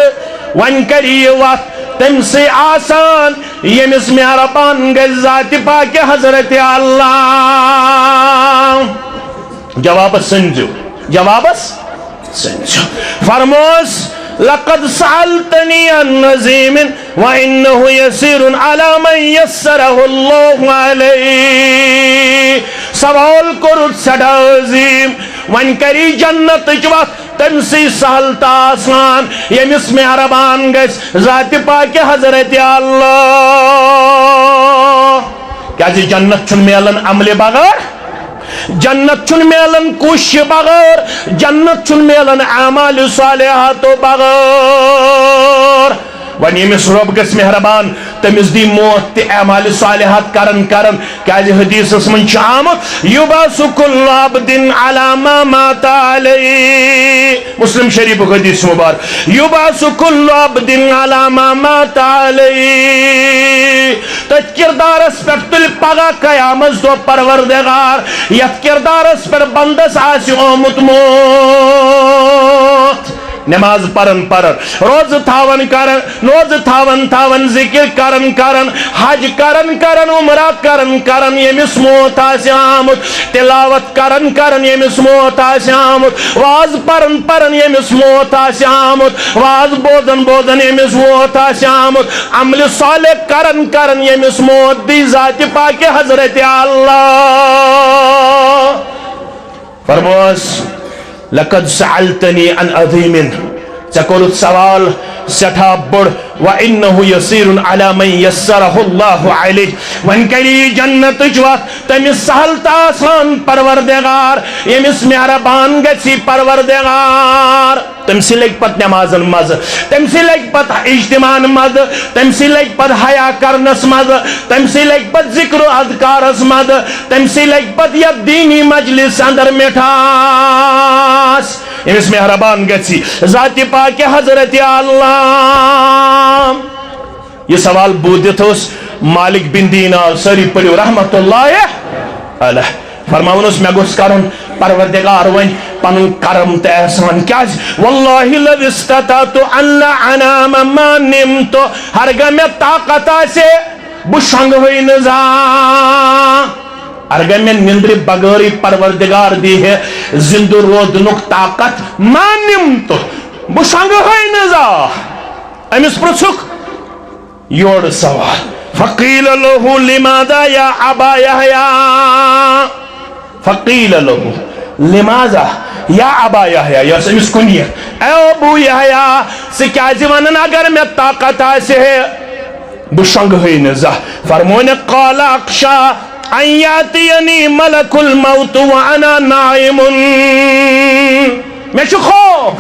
وۄنۍ کَرِ یہِ وَتھ تٔمۍ سٕے آسان، ییٚمِس مہربان گژھِ ذاتِ پاکہِ حضرت اللہ۔ جوابس سٔنزیو، جوابس سٔنزیو۔ فرموس، "لقد سألتنی عن عظیم وإنه یسیر علی من یسرہ اللہ علیہ۔" سوال کوٚرُتھ سٮ۪ٹھاہ عظیٖم، وۄنۍ کَری جنتٕچ وَتھ تٔمۍ سٕے سہل تہٕ آسان، ییٚمِس مہربان گژھِ ذاتِ پاکہِ حضرت اللہ۔ کیٛازِ جنت چھُنہٕ میلان عملہِ بغٲر، جنت چھُنہٕ میلان کوٗششہِ بغٲر، جنت چھُنہٕ میلان اعمالِ صالحاتو بغٲر۔ وۄنۍ ییٚمِس رۄب گژھِ مہربان، تٔمِس دی موت تہِ اعمالِ صالحات کران کران، کیٛازِ حدیثس منٛز چھُ آمُت، "یبعث کل عبد علی ما مات علیہ۔" مسلم شریفُک حدیث مبارک، "یبعث کل عبد علی ما مات علیہ۔" تٔتھۍ کردارس پٮ۪ٹھ تُلہِ پگاہ قیامت دۄہ پروردگار، یتھ کردارس پٮ۪ٹھ بندس آسہِ آمُت موت۔ نماز پران پران، روزٕ تھاوان کران، روزٕ تھاوان تھاوان، ذکر کران کران، حج کران کران، عمرہ کران کران، ییٚمِس موت آسہِ آمُت، تلاوت کران کران ییٚمِس موت آسہِ آمُت، واز پران پران ییٚمِس موت آسہِ آمُت، واز بوزان بوزان ییٚمِس موت آسہِ آمُت، عملِ صالح کران کران ییٚمِس موت دی ذاتِ پاکہِ حضرت اللہ۔ فرموس، "لقد سألتنی عن عظیم۔" ژےٚ کوٚرُتھ سوال سٮ۪ٹھاہ بوٚڑ، وَإِنَّهُ يَسِيرٌ عَلَى مَنْ يَسَّرَهُ اللَّهُ عَلَيْهِ۔ وۄنۍ کَرِ یہِ جنتٕچ وَتھ تٔمِس سہل تہٕ آسان، پروردگار، ییٚمِس مہربان گژھِ پروردگار۔ تٔمۍ سٕے لگہِ پتہٕ نمازن مزٕ، تٔمۍ سٕے لگہِ پتہٕ اجتماعن مزٕ، تٔمۍ سٕے لگہِ پتہٕ حیا کرنس مزٕ، تٔمۍ سٕے لگہِ پتہٕ ذکر و اذکارس مزٕ، تٔمۍ سٕے لگہِ پتہٕ یتھ دینی مجلس اندر مٹھاس۔ ییٚمِس مہربان گژھِ ذاتِ پاکِ حضرت اللہ۔ یہِ سوال بوٗزِتھ اوس مالک بن دینار، سٲری پٔرِو رحمت اللہ علیہ۔ فرماوان اوس، مےٚ گوٚژھ کرُن پروردگار وۄنۍ پنُن کرم تہٕ احسان۔ کیازِ؟ واللہ لو استطعت ان انام ما نمت، ہرگاہ مےٚ طاقت آسہِ ہے، بہٕ شۄنٛگہٕ ہے نہٕ زانٛہہ۔ اگر مےٚ نِندرِ بغٲرٕے پروردگار دی ہے زِندٕ روزنُک طاقت، ما نمت، بہٕ شۄنٛگہٕ ہے نہٕ زانٛہہ۔ أمِس پرٛژھُکھ یورٕ سوال، فقیل لہ لماذا یا ابا یحییٰ؟ فقیل لہ لماذا یا ابا یحییٰ، یہِ ٲس أمِس کُنیت، اے ابو یحییٰ، ژٕ کیازِ ونان اگر مےٚ طاقت آسہِ ہے، بہٕ شۄنٛگہٕ ہے نہٕ زانٛہہ۔ فرموونکھ، قال اخشی ان یاتینی ملک الموت وانا نائم۔ مےٚ چھُ خوف،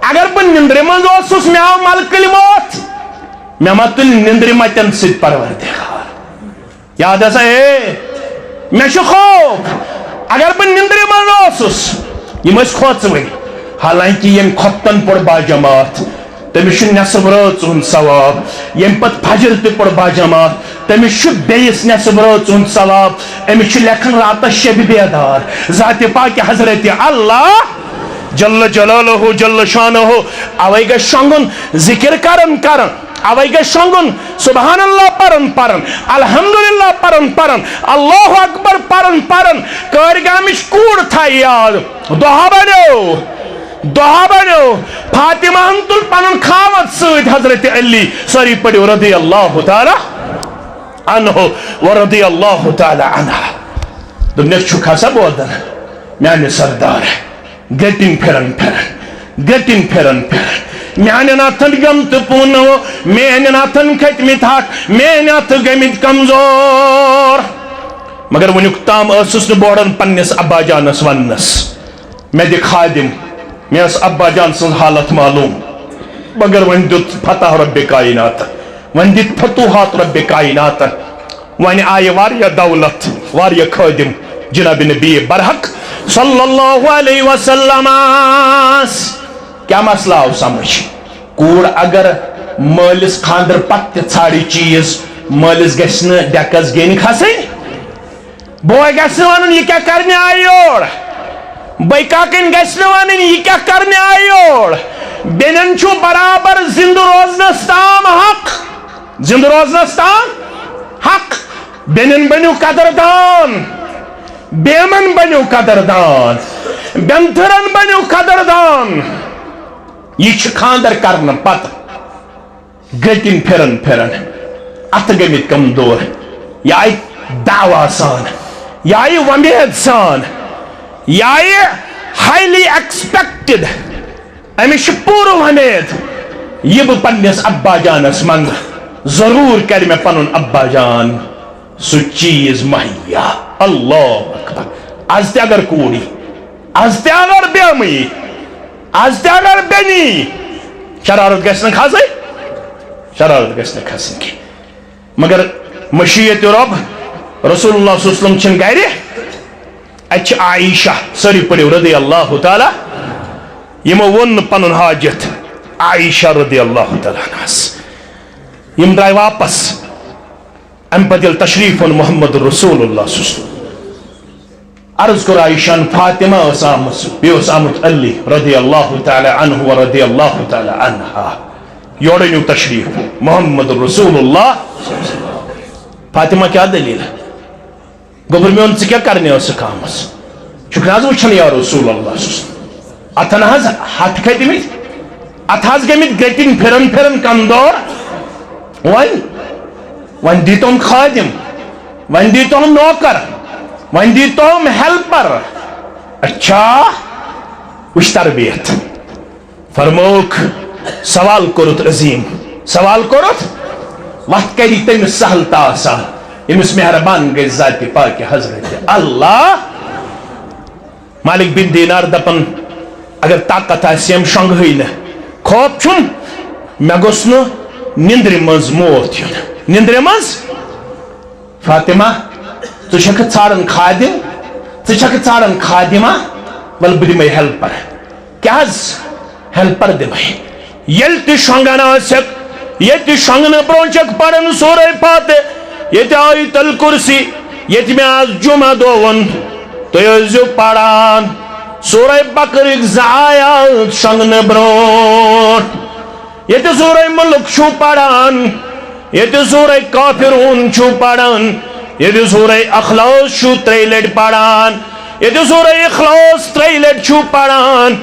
اگر بہٕ نِندرِ منٛز اوسُس، مےٚ آو ملکُل موت، مےٚ ما تُلہِ نِندرِ متٮ۪ن سۭتۍ پروردگار؟ یاد ہسا ہے، مےٚ چھُ خوف، اگر بہٕ نِندرِ منٛز اوسُس، یِم ٲسۍ کھوژوٕنۍ۔ حالانکہ ییٚمۍ خۄفتن پوٚر باجماعت، تٔمِس چھُ نٮ۪صٕف رٲژ ہُنٛد ثواب۔ ییٚمۍ پتہٕ فجر تہِ پوٚر باجماعت، تٔمِس چھُ بیٚیِس نٮ۪صٕف رٲژ ہُنٛد ثواب۔ أمِس چھُ لیکھان راتس شبِ بیدار۔ ذاتِ پاکِ حضرت اللہ جل جلالہ جل شانہ، اوے گژھِ شۄنٛگُن، ذکر کران کران۔ اوے گژھِ شۄنٛگُن، سبحان اللہ پرن پرن، الحمدللہ پرن پرن، اللہ اکبر پرن پرن۔ کٲرۍ گامٕچ کوٗر تھایہِ یاد، دۄہا بنیو، دۄہا بنیو۔ فاطمہ ہن تُل پنُن خاوند سۭتۍ حضرت علی، سٲری پٔرِو رضی اللہ تعالیٰ عنہ و رضی اللہ تعالیٰ عنہا۔ دوٚپنس، چھُکھ ہسا بوزان میانہِ سردار؟ گٔٹِنۍ پھِرن پھِرن، گٔٹِنۍ پھِرن پھِرن۔ میانٮ۪ن اتھن گٔمتہٕ پونو، میانٮ۪ن اتھن کھٔتمٕتۍ ہٹھ، میٲنۍ اتھٕ گٔمٕتۍ کمزور۔ مگر وُنیُک تام ٲسٕس نہٕ بوڑان پننِس ابا جانس وننس، مےٚ دِ خادم، مےٚ ٲس ابا جان سٕنٛز حالت معلوم۔ مگر وۄنۍ دیُت فتح رب کائنات، وۄنۍ دِتۍ فتوحات رب کائنات۔ وۄنۍ آیہِ واریاہ دولت، واریاہ خٲدم جناب نبی برحق صلی اللہ علیہ وسلمس۔ کیٛاہ مسلہٕ آو سمجھ؟ کوٗر اگر مٲلِس خانٛدر پتہٕ تہِ ژھانٛڈِ چیٖز، مٲلِس گژھِ نہٕ ڈٮ۪کس گیٚنۍ کھسٕنۍ۔ بوے گژھِ نہٕ ونُن، "یہِ کیٛاہ کرنہِ آیہِ یور؟" بٔے کاکٕنۍ گژھِ نہٕ ونٕنۍ، "یہِ کیٛاہ کرنہِ آیہِ یور؟" بیٚنٮ۪ن چھُ برابر زِندٕ روزنس تام حق۔ زِندٕ روزنس تام حق۔ بیٚنٮ۪ن بٔنِو قدردان، بیمن بٔنِو قدردان، بیمتھرن بٔنِو قدردان۔ یہِ چھِ خانٛدر کرنہٕ پتہٕ گٔٹِنۍ پھِرن پھِرن، اتھٕ گٔمٕتۍ کمزور۔ یہِ آیہِ دعویٰ سان، یہِ آیہِ وۄمید سان، یہِ آیہِ highly expected۔ أمِس چھِ پوٗرٕ وۄمید، یہِ بہٕ پننِس ابا جانس منٛگہٕ، ضروٗر کرِ مےٚ پنُن ابا جان سُہ چیٖز مہیا۔ اللہ اکبر۔ از تہِ اگر کوٗر یی، از تہِ اگر بیمہٕ یی، از تہِ اگر بیٚنہِ یی، شرارت گژھِ نہٕ کھسٕنۍ، شرارت گژھِ نہٕ کھسٕنۍ کینٛہہ۔ مگر مشیت رب، رسول اللہ صلی اللہ علیہ وسلم چھِنہٕ گرِ، اَتہِ چھِ عائشہ، سٲری پٔرِو رضی اللہ تعالیٰ، یِمو ووٚن نہٕ پنُن حاجت عائشہ رضی اللہ تعالیٰ عنہَس۔ یِم درٛاے واپس۔ اَمہِ پتہٕ ییٚلہِ تشریٖف اوٚن محمد رسول اللہ صلی اللہ علیہ وسلم، عرض کوٚر عائشہ ہن، فاطمہ ٲس آمٕژ، بیٚیہِ اوس آمُت علی رضی اللہ تعالیٰ عنہ و رضی اللہ تعالیٰ عنہا۔ یورٕ أنِو تشریٖف محمد رسول اللہ۔ فاطمہ، کیٛاہ دٔلیٖل؟ گوٚبُر میون، ژٕ کیٛاہ کرنہِ ٲسٕکھ آمٕژ؟ چھُکھ نہ حظ وٕچھان یا رسول اللہ صلی اللہ علیہ وسلم؟ اتھن حظ ہتھ کھٔتمٕتۍ، اتھ حظ گٔمٕتۍ گٔٹِنۍ پھِرن پھِرن کمزور۔ وۄنۍ، وۄنۍ دیٖتوم خادم، وۄنۍ دیٖتوم نوکر، وۄنۍ دیٖتوم ہیلپر۔ اچھا، وٕچھ تربیت۔ فرمووُکھ، سوال کوٚرُتھ عظیم، سوال کوٚرُتھ، وَتھ کَری تٔمِس سہل تہٕ آسان، ییٚمِس مہربان گژھِ ذاتِ پاکِ حضرت اللہ۔ مالک بن دینار دَپان، اگر طاقت آسہِ، یِم شۄنٛگہٕے نہٕ، خوف چھُم، مےٚ گوٚژھ نہٕ نِندرِ منٛز موت یُن۔ نِندرِ منٛز؟ فاطمہ، ژٕ چھَکھ ژھانڈان خادم، ژٕ چھَکھ ژھانڈان خادمہ، وَلہٕ بہٕ دِمَے ہیلپر۔ کیٛاہ حظ ہیلپر دِمَے؟ ییٚلہِ تہِ شۄنٛگان آسٮ۪کھ، ییٚتہِ شۄنٛگنہٕ برٛونٛہہ چھَکھ پَران سورہ فاتح، ییٚتہِ آیت الکرسی، ییٚتہِ مےٚ آز جمعہ دۄہ ووٚن، تُہۍ ٲسۍزیو پَران سورہ بقرٕکۍ زٕ آیات شۄنٛگنہٕ برٛونٛٹھ۔ ییٚتہِ سورہ ملک چھُو پران، ییٚتہِ سورہ کافرون چھُو پران، ییٚتہِ سورہ اخلاص چھُو ترٛیٚیہِ لٹہِ پران، ییٚتہِ سورہ اخلاص ترٛیٚیہِ لٹہِ چھُو پران،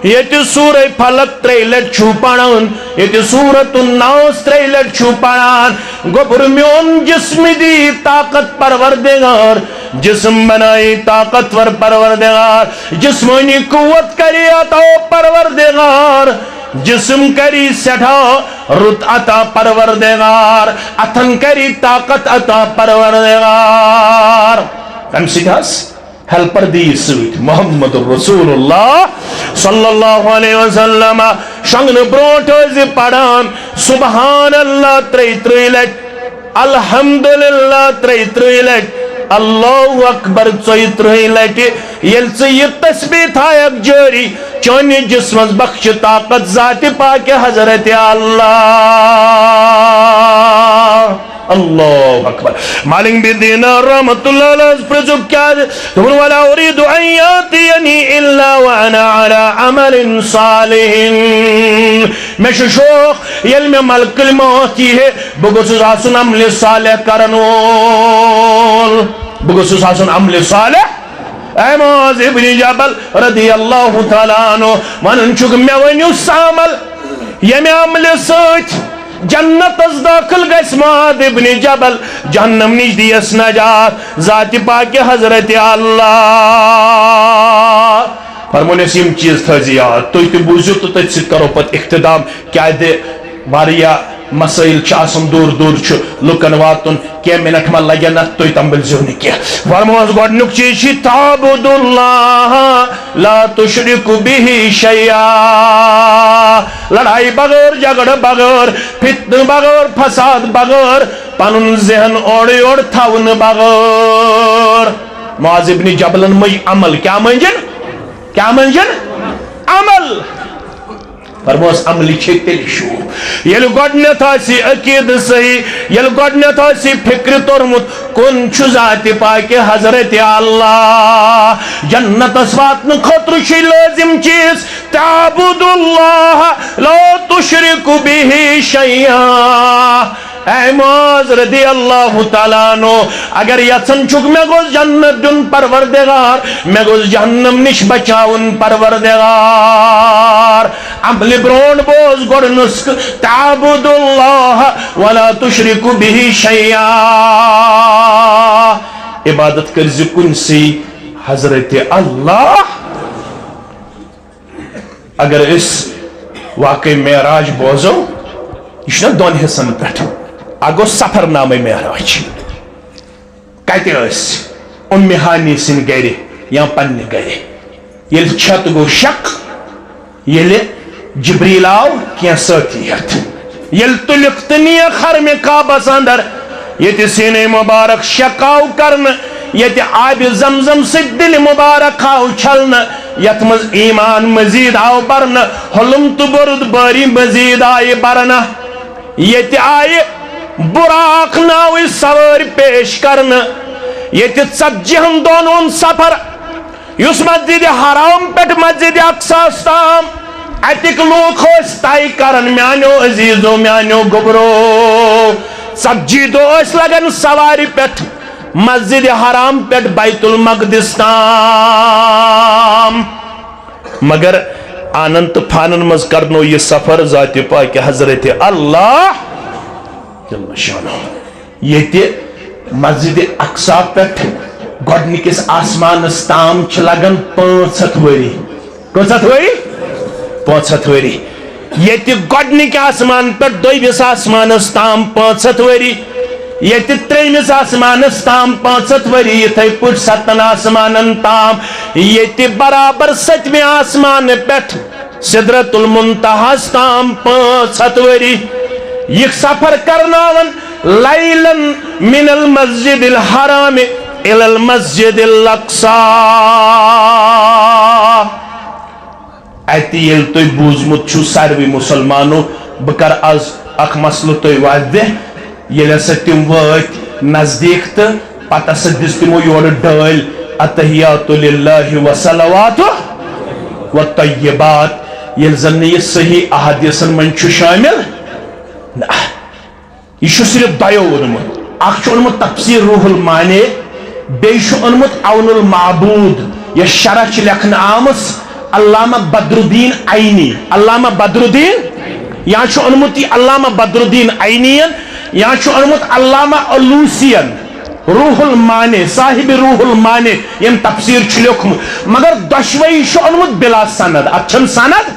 ییٚتہِ سورہ فلق ترٛیٚیہِ لٹہِ چھُو پران، ییٚتہِ سورۃ الناس ترٛیٚیہِ لٹہِ چھُو پران۔ گوٚبُر میون جسم دی طاقت پروردگار، جسم بنائی طاقتور پروردگار، جسمانی قوت کری عطا پروردگار، جسم کری سٹھا رت عطا پروردگار، اتھن کری طاقت عطا پروردگار۔ کمہِ سۭتۍ حظ؟ ہیلپر دی سۭتۍ۔ محمد رسول اللہ صلی اللہ علیہ وسلم شۄنٛگنہٕ برونٛٹھ ٲسۍ پران سبحان اللہ ترٛیہِ ترٛیہِ لٹہِ، الحمدللہ ترٛیہِ ترٛیہِ لٹہِ، اللہ اکبر ژۄیہِ ترٛیہِ لٹہِ۔ ییٚلہِ ژٕ یہِ تسبیح تھایکھ جٲری، چٲنِس جسمس بخشہِ طاقت ذاتِ پاکِ حضرت اللہ۔ اللہ اکبر۔ مالک بن دینار رحمت اللہ علیہ پرٛژھُکھ کیٛازِ؟ دوٚپُن، "ولا اريد ان ياتيني الا وانا على عمل صالح۔" مےٚ چھُ شوق، ییٚلہِ مےٚ ملکُل موت یی ہے، بہٕ گوٚژھُس آسُن عملِ صالح کرن وول۔ بہٕ گوٚژھُس آسُن عملِ صالح۔ اے معاذ ابن جبل رضی اللہ تعالیٰ عنہ، ونان چھُکھ، مےٚ ؤنِو سُہ عمل، ییٚمہِ عملہِ سۭتۍ جنتس دٲخل گژھِ معاذ ابن جبل، جہنم نِش دِیَس نجات، ذاتِ پاکِ حضرت اللہ۔ فرمونس، یِم چیٖز تھٲوزِ یاد، تُہۍ تہِ بوٗزِو تہٕ تٔتھۍ سۭتۍ کرو پتہٕ اختتام، کیٛازِ واریاہ مسائل چھِ آسان دوٗر دوٗر چھُ لُکن واتُن، کینٛہہ منٹ ما لگن اتھ، تُہۍ تنبلزیو نہٕ کینٛہہ۔ فرموس، گۄڈنیُک چیٖز چھِ تعبد اللہ لا تشرک بہ شیئا۔ لڑائی بغٲر، جھگڑٕ بغٲر، فتنہٕ بغٲر، فساد بغٲر، پنُن ذہن اورٕ یورٕ تھاونہٕ بغٲر۔ معاذ ابن جبلن مٔنٛجۍ عمل۔ کیٛاہ مٔنٛجن؟ کیٛاہ مٔنٛجن؟ عمل۔ فرموس، عملہِ چھے تیٚلہِ شوٗب، ییٚلہِ گۄڈٕنٮ۪تھ آسہِ عقیٖدٕ صحیح، ییٚلہِ گۄڈٕنٮ۪تھ آسہِ فِکرِ توٚرمُت، کُن چھُ ذاتِ پاکہِ حضرت اللہ۔ جنتس واتنہٕ خٲطرٕ چھُے لٲزِم چیٖز، تعبد اللہ لا تشرک بہ شیئا۔ اے معاذ رضی اللہ تعالیٰ عنہ، اگر یژھان چھُکھ مےٚ گوٚژھ جنت دیُن پروردگار، مےٚ گوٚژھ جہنم نِش بچاوُن پروردگار، عملہِ برونٛٹھ بوز گۄڈٕ نُسخہٕ، تعبد اللہ ولا تشرک بہ شیئا۔ عبادت کٔرزِ کُنسٕے حضرت اللہ۔ اگر أسۍ واقعی معراج بوزو، یہِ چھُنہ دۄن حصن پٮ۪ٹھ۔ اکھ گوٚو سفرنامے معراج۔ کتہِ ٲسۍ؟ اُمہِ ہانی سٕنٛدِ گرِ یا پننہِ گرِ۔ ییٚلہِ چھت گوٚو شق، ییٚلہِ جبریل آو کینٛہہ سٲتھی ہٮ۪تھ، ییٚلہِ تُلِکھ تہٕ نِیَکھ حرمِ کعبس اندر، ییٚتہِ سیٖنے مُبارک شق آو کرنہٕ، ییٚتہِ آبِ زمزم سۭتۍ دِلہِ مُبارک آو چھلنہٕ، یتھ منٛز ایمان مزید آو برنہٕ، حلم تہٕ بردبٲری مزید آیہِ برنہٕ۔ ییٚتہِ آیہِ بُراق ناوٕچ سوٲرۍ پیش کرنہٕ، ییٚتہِ ژتجی ہن دۄہن ہُنٛد سفر، یُس مسجد حرام پٮ۪ٹھ مسجد اقصاہس تام، اتِکۍ لوٗکھ ٲسۍ طے کران، میانیو عزیزو، میانیو گوٚبرو، ژتجی دۄہ ٲسۍ لگان سوارِ پٮ۪ٹھ مسجد حرام پٮ۪ٹھ بیت المقدس تام۔ مگر آنن تہٕ فانن منٛز کرنو یہِ سفر ذاتِ پاکہِ حضرت اللہ جل شانہ۔ ییٚتہِ مسجد اقصی پٮ۪ٹھ گۄڈنِکِس آسمانس تام چھِ لگان پانٛژھ ہتھ ؤری۔ کٔژ ہتھ ؤری؟ پانٛژھ ہَتھ ؤری۔ ییٚتہِ گۄڈٕنِکۍ آسمان پٮ۪ٹھ دوٚیمِس آسمانَس تام پانٛژھ ہَتھ ؤری، ییٚتہِ ترٛیٚیمِس آسمانَس تام پانٛژھ ہَتھ ؤری، یِتھَے پٲٹھۍ سَتَن آسمانَن تام، ییٚتہِ برابر سٔتمہِ آسمانہٕ پٮ۪ٹھ سدرۃ المنتہاہَس تام پانٛژھ ہَتھ ؤری۔ یہِ سفر کرناوان لیلاً من المسجد الحرام الی المسجد الاقصی۔ اَتہِ ییٚلہِ تُہۍ بوٗزمُت چھُو ساروٕے مُسلمانو، بہٕ کَرٕ آز اَکھ مسلہٕ تۄہہِ واضح۔ ییٚلہِ ہسا تِم وٲتۍ نزدیٖک تہٕ پتہٕ ہسا دِژ تِمو یورٕ ڈٲلۍ، التحیات للہ والصلوات والطیبات، ییٚلہِ زن نہٕ یہِ صحیح احادیثن منٛز چھُ شٲمِل۔ نہ، یہِ چھُ صرف دۄیو اوٚنمُت۔ اکھ چھُ اوٚنمُت تفسیر روح المانی، بیٚیہِ چھُ اوٚنمُت عون المعبود، یۄس شرح چھِ لیکھنہٕ آمٕژ علامہ بدر الدین عینی، علامہ بدر الدین، یا چھُ اوٚنمُت یہِ علامہ بدر الدین عینین، یا چھُ اوٚنمُت علامہ علوسین، روح المانی، صاحب روح المانی، ییٚمۍ تفسیر چھُ لیوٚکھمُت۔ مگر دۄشوَے چھُ اوٚنمُت بلا سند۔ اتھ چھَنہٕ سند،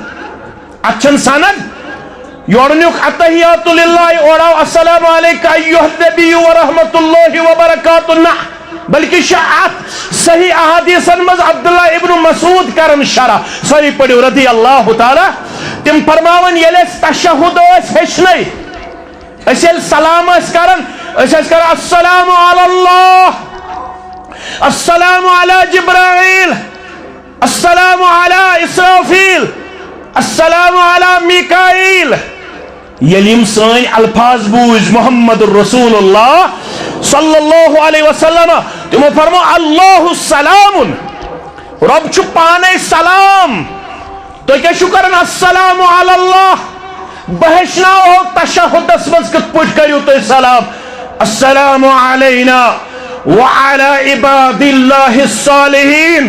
اتھ چھَنہٕ سند۔ یورٕ نیوٗکھ التحیات للہ، اورٕ آو السلام علیک ایھا النبی ورحمۃ اللہ وبرکاتہ۔ نہ، بلکہ چھِ اتھ صحیح احادیثن منٛز عبداللہ ابن مسعود کران شرح۔ سٲری پٔرِو رضی اللہ تعالیٰ۔ تِم فرماوان، ییٚلہِ أسۍ تشہد ٲسۍ ہیٚچھنَے، أسۍ ییٚلہِ سلام ٲسۍ کران، أسۍ ٲسۍ کران، السلام علی اللہ، السلام علی جبرائیل، السلام علی اسرافیل، السلام علی میکائیل۔ ییٚلہِ یِم سٲنۍ الفاظ بوٗزۍ محمد رسول اللہ صلی اللہ علیہ وسلم، تِمو فرمو، اللہ سلام، رۄب چھُ پانے سلام۔ تُہۍ کیٛاہ چھِو کران؟ السلام علی اللہ۔ بہٕ ہیٚچھناوہو تشہدس منٛز کِتھ پٲٹھۍ کٔرِو تُہۍ سلام۔ السلام علینا وعلی عباد اللہ الصالحین۔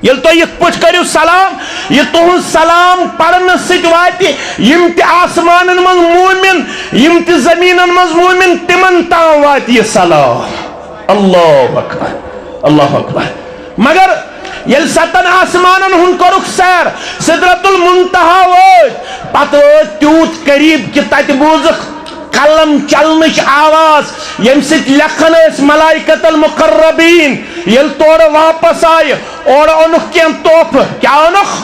ییٚلہِ تُہۍ یِتھ پٲٹھۍ کٔرِو سلام، یہِ تُہُنٛد سلام پرنہٕ سۭتۍ واتہِ یِم تہِ آسمانن منٛز مومن، یِم تہِ زٔمیٖنن منٛز مومن، تِمن تام واتہِ یہِ سلام۔ اللہ اکبر، اللہ اکبر۔ مگر ییٚلہِ ستن آسمانن ہُنٛد کوٚرُکھ سیر، سدرۃ المنتہا وٲتۍ، پتہٕ وٲتۍ تیوٗت قریب کہِ تتہِ بوٗزُکھ قلم چلنٕچ آواز، ییٚمہِ سۭتۍ لیکھان ٲسۍ ملائکۃ المقربین۔ ییٚلہِ تورٕ واپس آیہِ، اورٕ اوٚنُکھ کینٛہہ تحفہٕ۔ کیٛاہ اوٚنُکھ؟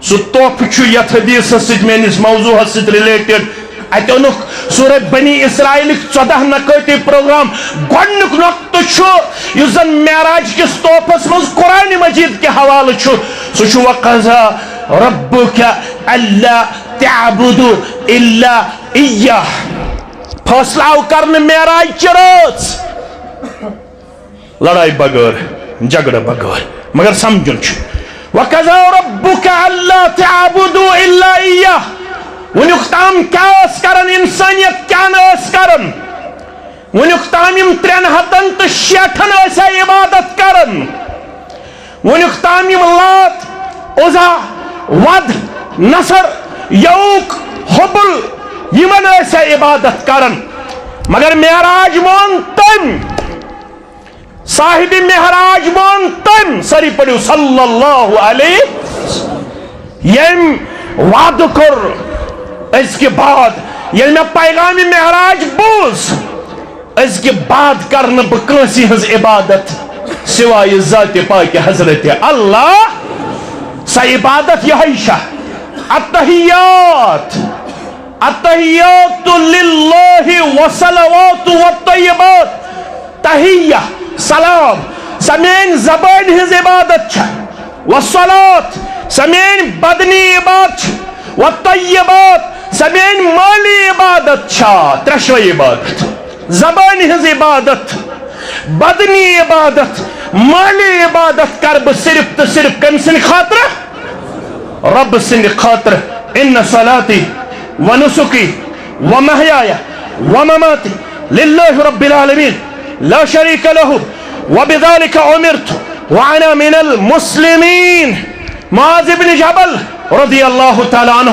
سُہ تحفہٕ چھُ یتھ حدیثس سۭتۍ، میٲنِس موضوعس سۭتۍ related۔ اتہِ اوٚنُکھ سورہ بنی اسرائیلٕکۍ ژۄدہ نکٲتی پروگرام۔ گۄڈٕنیُک نۄقطہٕ چھُ، یُس زن معراج کِس تحفس منٛز قرآن مجید کہِ حوالہٕ چھُ، سُہ چھُ، وقضی ربک الا تعبدوا الا ایاہ۔ فٲصلہٕ آو کرنہٕ معراج چہِ رٲژ۔ لڑائی بغٲر، جھگڑٕ بغٲر، مگر سمجھُن چھُ۔ وقضی ربک الا تعبدوا الا ایاہ۔ وٕنیُک تام کیٛاہ ٲس کران انسانیت، کیٛاہ نہٕ ٲس کران؟ وٕنیُک تام یِم ترٛٮ۪ن ہتن تہٕ شیٹھن ٲسیا عبادت کران؟ وٕنیُک تام یِم لات، عزیٰ، ود، نصر، یعوق، حبل، یِمن ٲسیا عبادت کران؟ مگر معراج مون تٔمۍ۔ صاحب معراج مون تٔمۍ، سٲری پٔرِو صلی اللہ علیہ، ییٚمۍ وعدٕ کوٚر أزکہِ بعد، ییٚلہِ مےٚ پیغام معراج بوٗز، أزکہِ بعد کرنہٕ بہٕ کٲنٛسہِ ہٕنٛز عبادت سوائے ذاتِ پاکِ حضرت اللہ۔ سۄ عبادت یِہوٚے چھےٚ، التحیات، التحیات للہ والصلوات والطیبات۔ تحیہ، سلام، سۄ میٲنۍ زبٲنۍ ہٕنٛز عبادت چھےٚ۔ والصلوات، سۄ میٲنۍ بدنی عبادت چھےٚ۔ والطیبات، سۄ میٲنۍ مٲلی عبادت چھےٚ۔ ترٛٮ۪شوَے عبادت۔ زبٲنۍ ہٕنٛز عبادت، بدنی عبادت، مٲلی عبادت کرٕ بہٕ صرف تہٕ صرف کٔمۍ سٕنٛدِ خٲطرٕ؟ رب سٕنٛدِ خٲطرٕ۔ ان صلاتی و نسکی و محیای و مماتی للہ رب العالمین لا شریک لہ و بذالک امرت و انا من المسلمین۔ معاذ ابن جبل رضی اللہ تعالیٰ عنہ،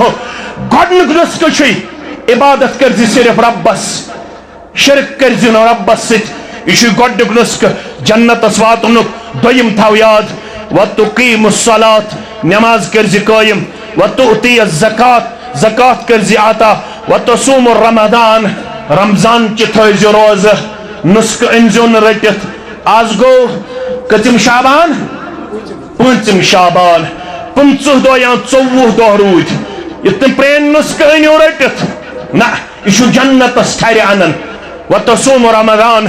گۄڈنیُک نسخہٕ چھُے عبادت کٔرزِ صرف ربس۔ شرک کٔرزِ نہٕ رۄبس سۭتۍ۔ یہِ چھُ گۄڈٕنیُک نسخہٕ جنتس واتنُک۔ دوٚیِم تھاو یاد، وتقیم الصلاۃ، نماز کٔرزِ قٲیِم۔ وتؤتی الزکات، زکات کٔرزِ عطا، وتصوم رمضان، رمضان چہِ تھٲوزِ روزٕ، نُسخہٕ أنزیو نہٕ رٔٹِتھ۔ آز گوٚو کٔژِم شعبان؟ پٲنٛژِم شعبان۔ پٕنٛژٕہ دۄہ یا ژوٚوُہ دۄہ روٗدۍ۔ یِتھ نہٕ پرٛٲنۍ نُسخہٕ أنِو رٔٹِتھ۔ نہ، یہِ چھُ جنتس ٹھرِ انان۔ وتصوم رمضان،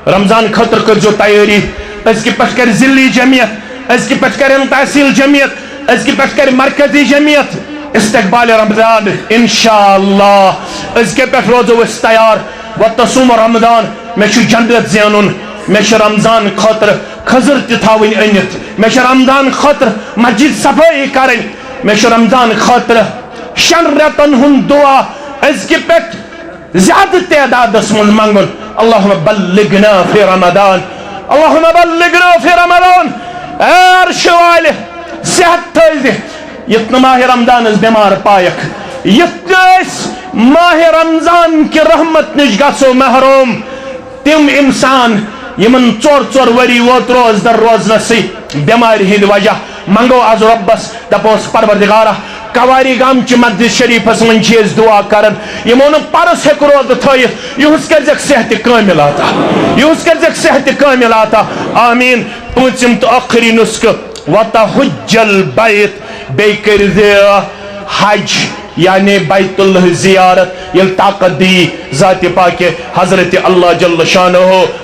رمضان خٲطرٕ کٔرزیو تیٲری۔ أزکہِ پٮ۪ٹھ کرِ ضلعی جمعیت، أزکہِ پٮ۪ٹھ کرن تحصیل جمعیت، أزکہِ پٮ۪ٹھ کرِ مرکزی جمعیت استقبال رمضان۔ انشاءاللہ أزکہِ پٮ۪ٹھ روزو أسۍ تیار۔ وتصوم رمضان، مےٚ چھُ جنت زینُن، مےٚ چھُ رمضان خٲطرٕ خٔزٕر تہِ تھاوٕنۍ أنِتھ، مےٚ چھُ رمضان خٲطرٕ مسجد صفٲیی کرٕنۍ، مےٚ چھُ رمضان خٲطرٕ شٮ۪ن رٮ۪تن ہُنٛد دُعا أزکہِ پٮ۪ٹھ زیادٕ تعدادس منٛز منٛگُن۔ اللہم بلغنا فی رمضان، اللہم بلغنا فی رمضان۔ اے عرشہِ والہِ، صحت تھٲوزِ، یُتھ نہٕ ماہِ رمضانس بٮ۪مار پایکھ، یُتھ نہٕ أسۍ ماہِ رمضان کہِ رحمت نِش گژھو محروم۔ تِم انسان یِمن ژور ژور ؤری ووت روزدر روزنس سۭتۍ بٮ۪مارِ ہٕنٛدِ وجہ، منٛگو از رۄبس، دپوس، پروردگارا، کواری گام چہِ مسجد شریفس منٛز چھِ أسۍ دُعا کران، یِمو نہٕ پرس ہیوٚک روزٕ تھٲیِتھ، یِہُس کٔرزٮ۪کھ صحتِ کٲمل عطا، یِہُس کٔرزٮ۪کھ صحتِ کٲمل عطا۔ آمین۔ پوٗنٛژِم تہٕ ٲخری نُسخہٕ، وتحج البیت، بیٚیہِ کٔرزِ حج، یعنی بیت اللہ زیارت، ییٚلہِ طاقت دی ذاتِ پاکہِ حضرت اللہ جل شانہ۔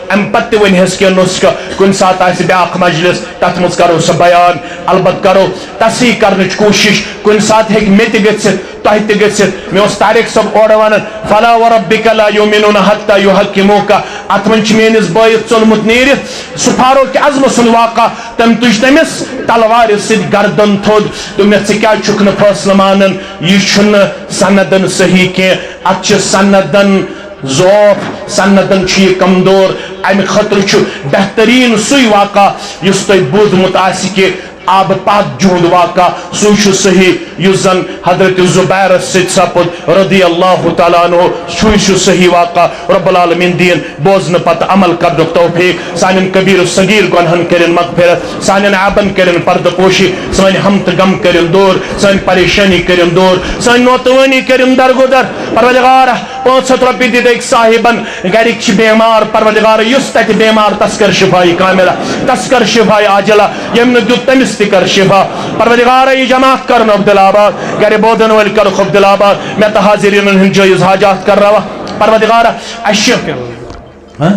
امہِ پتہٕ تہِ ونہِ ہس کینٛہہ نُسخہٕ، کُنہِ ساتہٕ آسہِ بیٛاکھ مجلس، تتھ منٛز کرو سُہ بیان۔ البتہ کرو تصحیح کرنٕچ کوٗشش، کُنہِ ساتہٕ ہیٚکہِ مےٚ تہِ گٔژھِتھ، تۄہہِ تہِ گٔژھِتھ۔ مےٚ اوس طارق صٲب اورٕ ونان، فلا وربک لا یؤمنون حتی یحکموک۔ اتھ منٛز چھُ میٲنِس بٲیِس ژوٚلمُت نیٖرِتھ سُہ فاروق اعظم سُنٛد واقعہ۔ تٔمۍ تُج تٔمِس تلوارِ سۭتۍ گردن تھوٚد۔ دوٚپمَس، ژٕ کیٛازِ چھُکھ نہٕ فٲصلہٕ مانان؟ یہِ چھُنہٕ سندن صحیح کینٛہہ۔ اتھ چھِ سندن ضعف، سندن چھُ یہِ کمزور۔ امہِ خٲطرٕ چھُ بہتریٖن سُے واقعہ یُس تۄہہِ بوٗزمُت آسہِ کہِ آبہٕ پاک جُہُنٛد واقعہ، سُے چھُ صحیح یُس زن حضرت زبیرس سۭتۍ سپُد رضی اللہ تعالیٰ عنہ، سُے چھُ صحیح واقعہ۔ رب العالمین دِیِن بوزنہٕ پتہٕ عمل کرنُک توفیق۔ سانٮ۪ن کبیر و صغیر گۄنہن کٔرِن مغفرت، سانٮ۪ن عیبن کٔرِن پردٕ پوشی، سٲنۍ ہم تہٕ غم کٔرِن دوٗر، سٲنۍ پریشٲنی کٔرِن دوٗر، سٲنۍ نوتوٲنی کٔرِن درگُدر۔ پروردگار، پانٛژھ ہتھ رۄپیہِ دِتھ أکۍ صاحبن، گرِکۍ چھِ بیمار، پروردگار یُس تتہِ بیمار تس کر شفای کاملہ، تس کر شفای عاجلہ، ییٚمۍ نہٕ دیُت تٔمِس تہِ کر شفا۔ پروردگار، یہِ جماعت کرن عبدالآباد، گرِ بوزن وٲلۍ کرُکھ عبدالآباد، مےٚ تہٕ حاضریٖنن ہٕنٛدۍ جٲیز حاجات کرناوکھ۔ پروردگار، اَسہِ چھِ، ہہ؟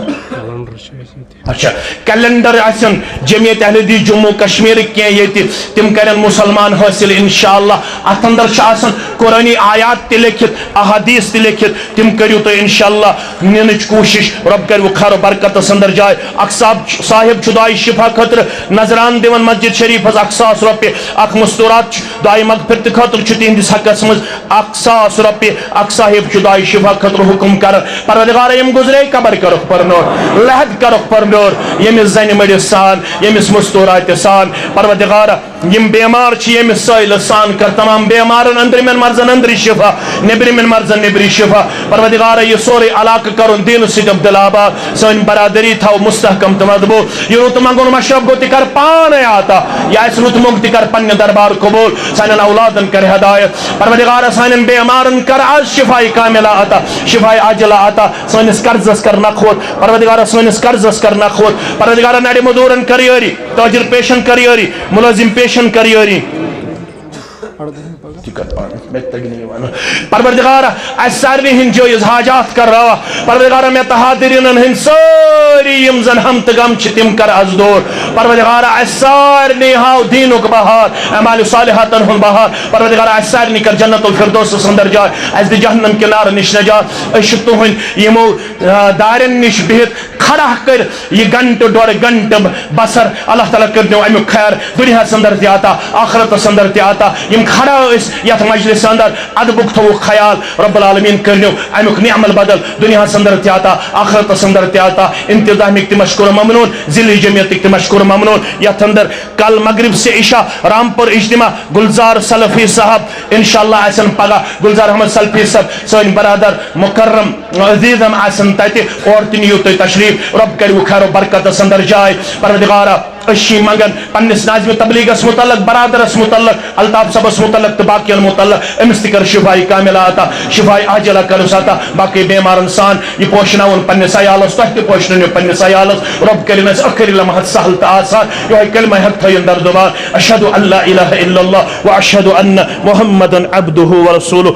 اچھا، کیلنڈر آسن جمعیت اہل حدیث جموں کشمیر کینٛہہ ییٚتہِ، تِم کرن مسلمان حٲصِل انشاءاللہ۔ اتھ اندر چھِ آسان قرآنی آیات تہِ لیکھِتھ، احادیث تہِ لیکھِتھ، تِم کٔرِو تُہۍ انشاءاللہ نِنٕچ کوٗشِش۔ رۄب کَرِ خیر و برکتس اندر جاے۔ اکھ صاحب، صاحب چھُ دعایہِ شفا خٲطرٕ نذران دِوان مسجد شریفس اکھ ساس رۄپیہِ، اکھ مستورات چھُ دعایہِ مغفرت خٲطرٕ چھُ تِہنٛدِس حقس منٛز اکھ ساس رۄپیہِ، اکھ صاحب چھُ دعایہِ شفا خٲطرٕ حکم کران۔ پروردگارا، یِم گُزرے قبر کرُکھ پرنور، لحد کرُکھ پرنور، ییٚمِس زنہِ مٔڑِس سان، ییٚمِس مستوراتہِ سان۔ پروردگارا، یِم بیمار چھِ، ییٚمِس سٲیلہٕ سان کر تمام بیمارن أنٛدرِمٮ۪ن مرضن أنٛدری شفا، نیٚبرِمٮ۪ن مرضن نیٚبری شفا۔ پروردگارا، یہِ سورُے علاقہٕ کرُن دیٖنہٕ سۭتۍ عبدالآباد، سٲنۍ برادری تھاو مستحکم تہٕ مضبوٗط۔ یہِ رُت منٛگُن مشرب گوٚو تہِ کر پانے عطا، یہِ آسہِ رُت موٚنگ تہِ کر پننہِ دربار قبول، سانٮ۪ن اولادن کر ہدایت۔ پروردگارا، سانٮ۪ن بیمارن کر از شفای کاملہ عطا، شفای عاجلہ عطا، سٲنِس قرضس کر نکھ ووت۔ پروردگارا، سٲنِس قرضس کر نکھ ووت۔ پروردگارا، نڑِ مزدورن کر یٲری، تاجر پیشن کر یٲری، ملازم پیشن کر یٲری۔ تہِ کر پانس، مےٚ تہِ تگہِ نہٕ یہِ ونُن۔ پروردگارا، اسہِ سارنٕے ہٕنٛدۍ جٲیز حاجات کر روا۔ پروردگارا، مےٚ تہٕ حاضریٖنن ہٕنٛدۍ سٲری یِم زن ہم تہٕ غم چھِ، تِم کر از دوٗر۔ پروردگارا، اسہِ سارنٕے ہاو دیٖنُک بہار، اعمال صالحاتن ہُنٛد بہار۔ پروردگارا، اسہِ سارنٕے کر جنت الفردوسس اندر جاے، اسہِ دِ جہنم کہِ نارٕ نِش نجات۔ أسۍ چھِ تُہٕنٛدۍ یِمو، آ، دارٮ۪ن نِش بِہِتھ کھڑا کٔرۍ یہِ گھنٹہٕ ڈۄڈ گھنٹہٕ بسر۔ اللہ تعالیٰ کٔرۍنو اَمیُک خیر دُنیاہَس اندر تہِ عطا، آخرتَس اندر تہِ عطا۔ یِم کھڑا ٲسۍ یَتھ مجلسہِ اندر، ادبُک تھووُکھ خیال، رب العالمین کٔرۍنو اَمیُک نعم البدل دُنیاہَس اندر تہِ عطا، آخرتَس اندر تہِ عطا۔ انتظامِک تہِ مشکور ممنون، ضلعی جمعیتٕکۍ تہِ مشکور ممنون۔ یَتھ اندر کل مغرب سے عشاء رامپور اجتماع گلزار سلفی صاحب انشاءاللہ آسن پگاہ۔ گلزار احمد سلفی صاحب، سٲنۍ برادر مکرم عزیز ہم آسن تتہِ، اور تہِ نِیِو تُہۍ تشریف۔ رب کٔرِو خیر و برکتس اندر جاے۔ پروردگارا، أسۍ چھِ منگان پننِس ناظم تبلیغس متعلق، برادرس متعلق، الطاف صٲبس متعلق تہٕ باقین متعلق، أمِس تہِ کر شفاء کاملہ عطا، شفاء عاجلہ کرُس عطا۔ باقی بیمارن سان یہِ پوشناوُن پننِس عیالس، تۄہہِ تہِ پوشنٲوِو پننِس عیالس۔ رب کٔرِن اَسہِ ٲخری لمحات سہل تہٕ آسان۔ یِہوٚے کلمہ حق تھٲیِن درد بار، اشہد ان لا الہ الا اللہ و اشہد ان محمدا عبدہ و رسولہ۔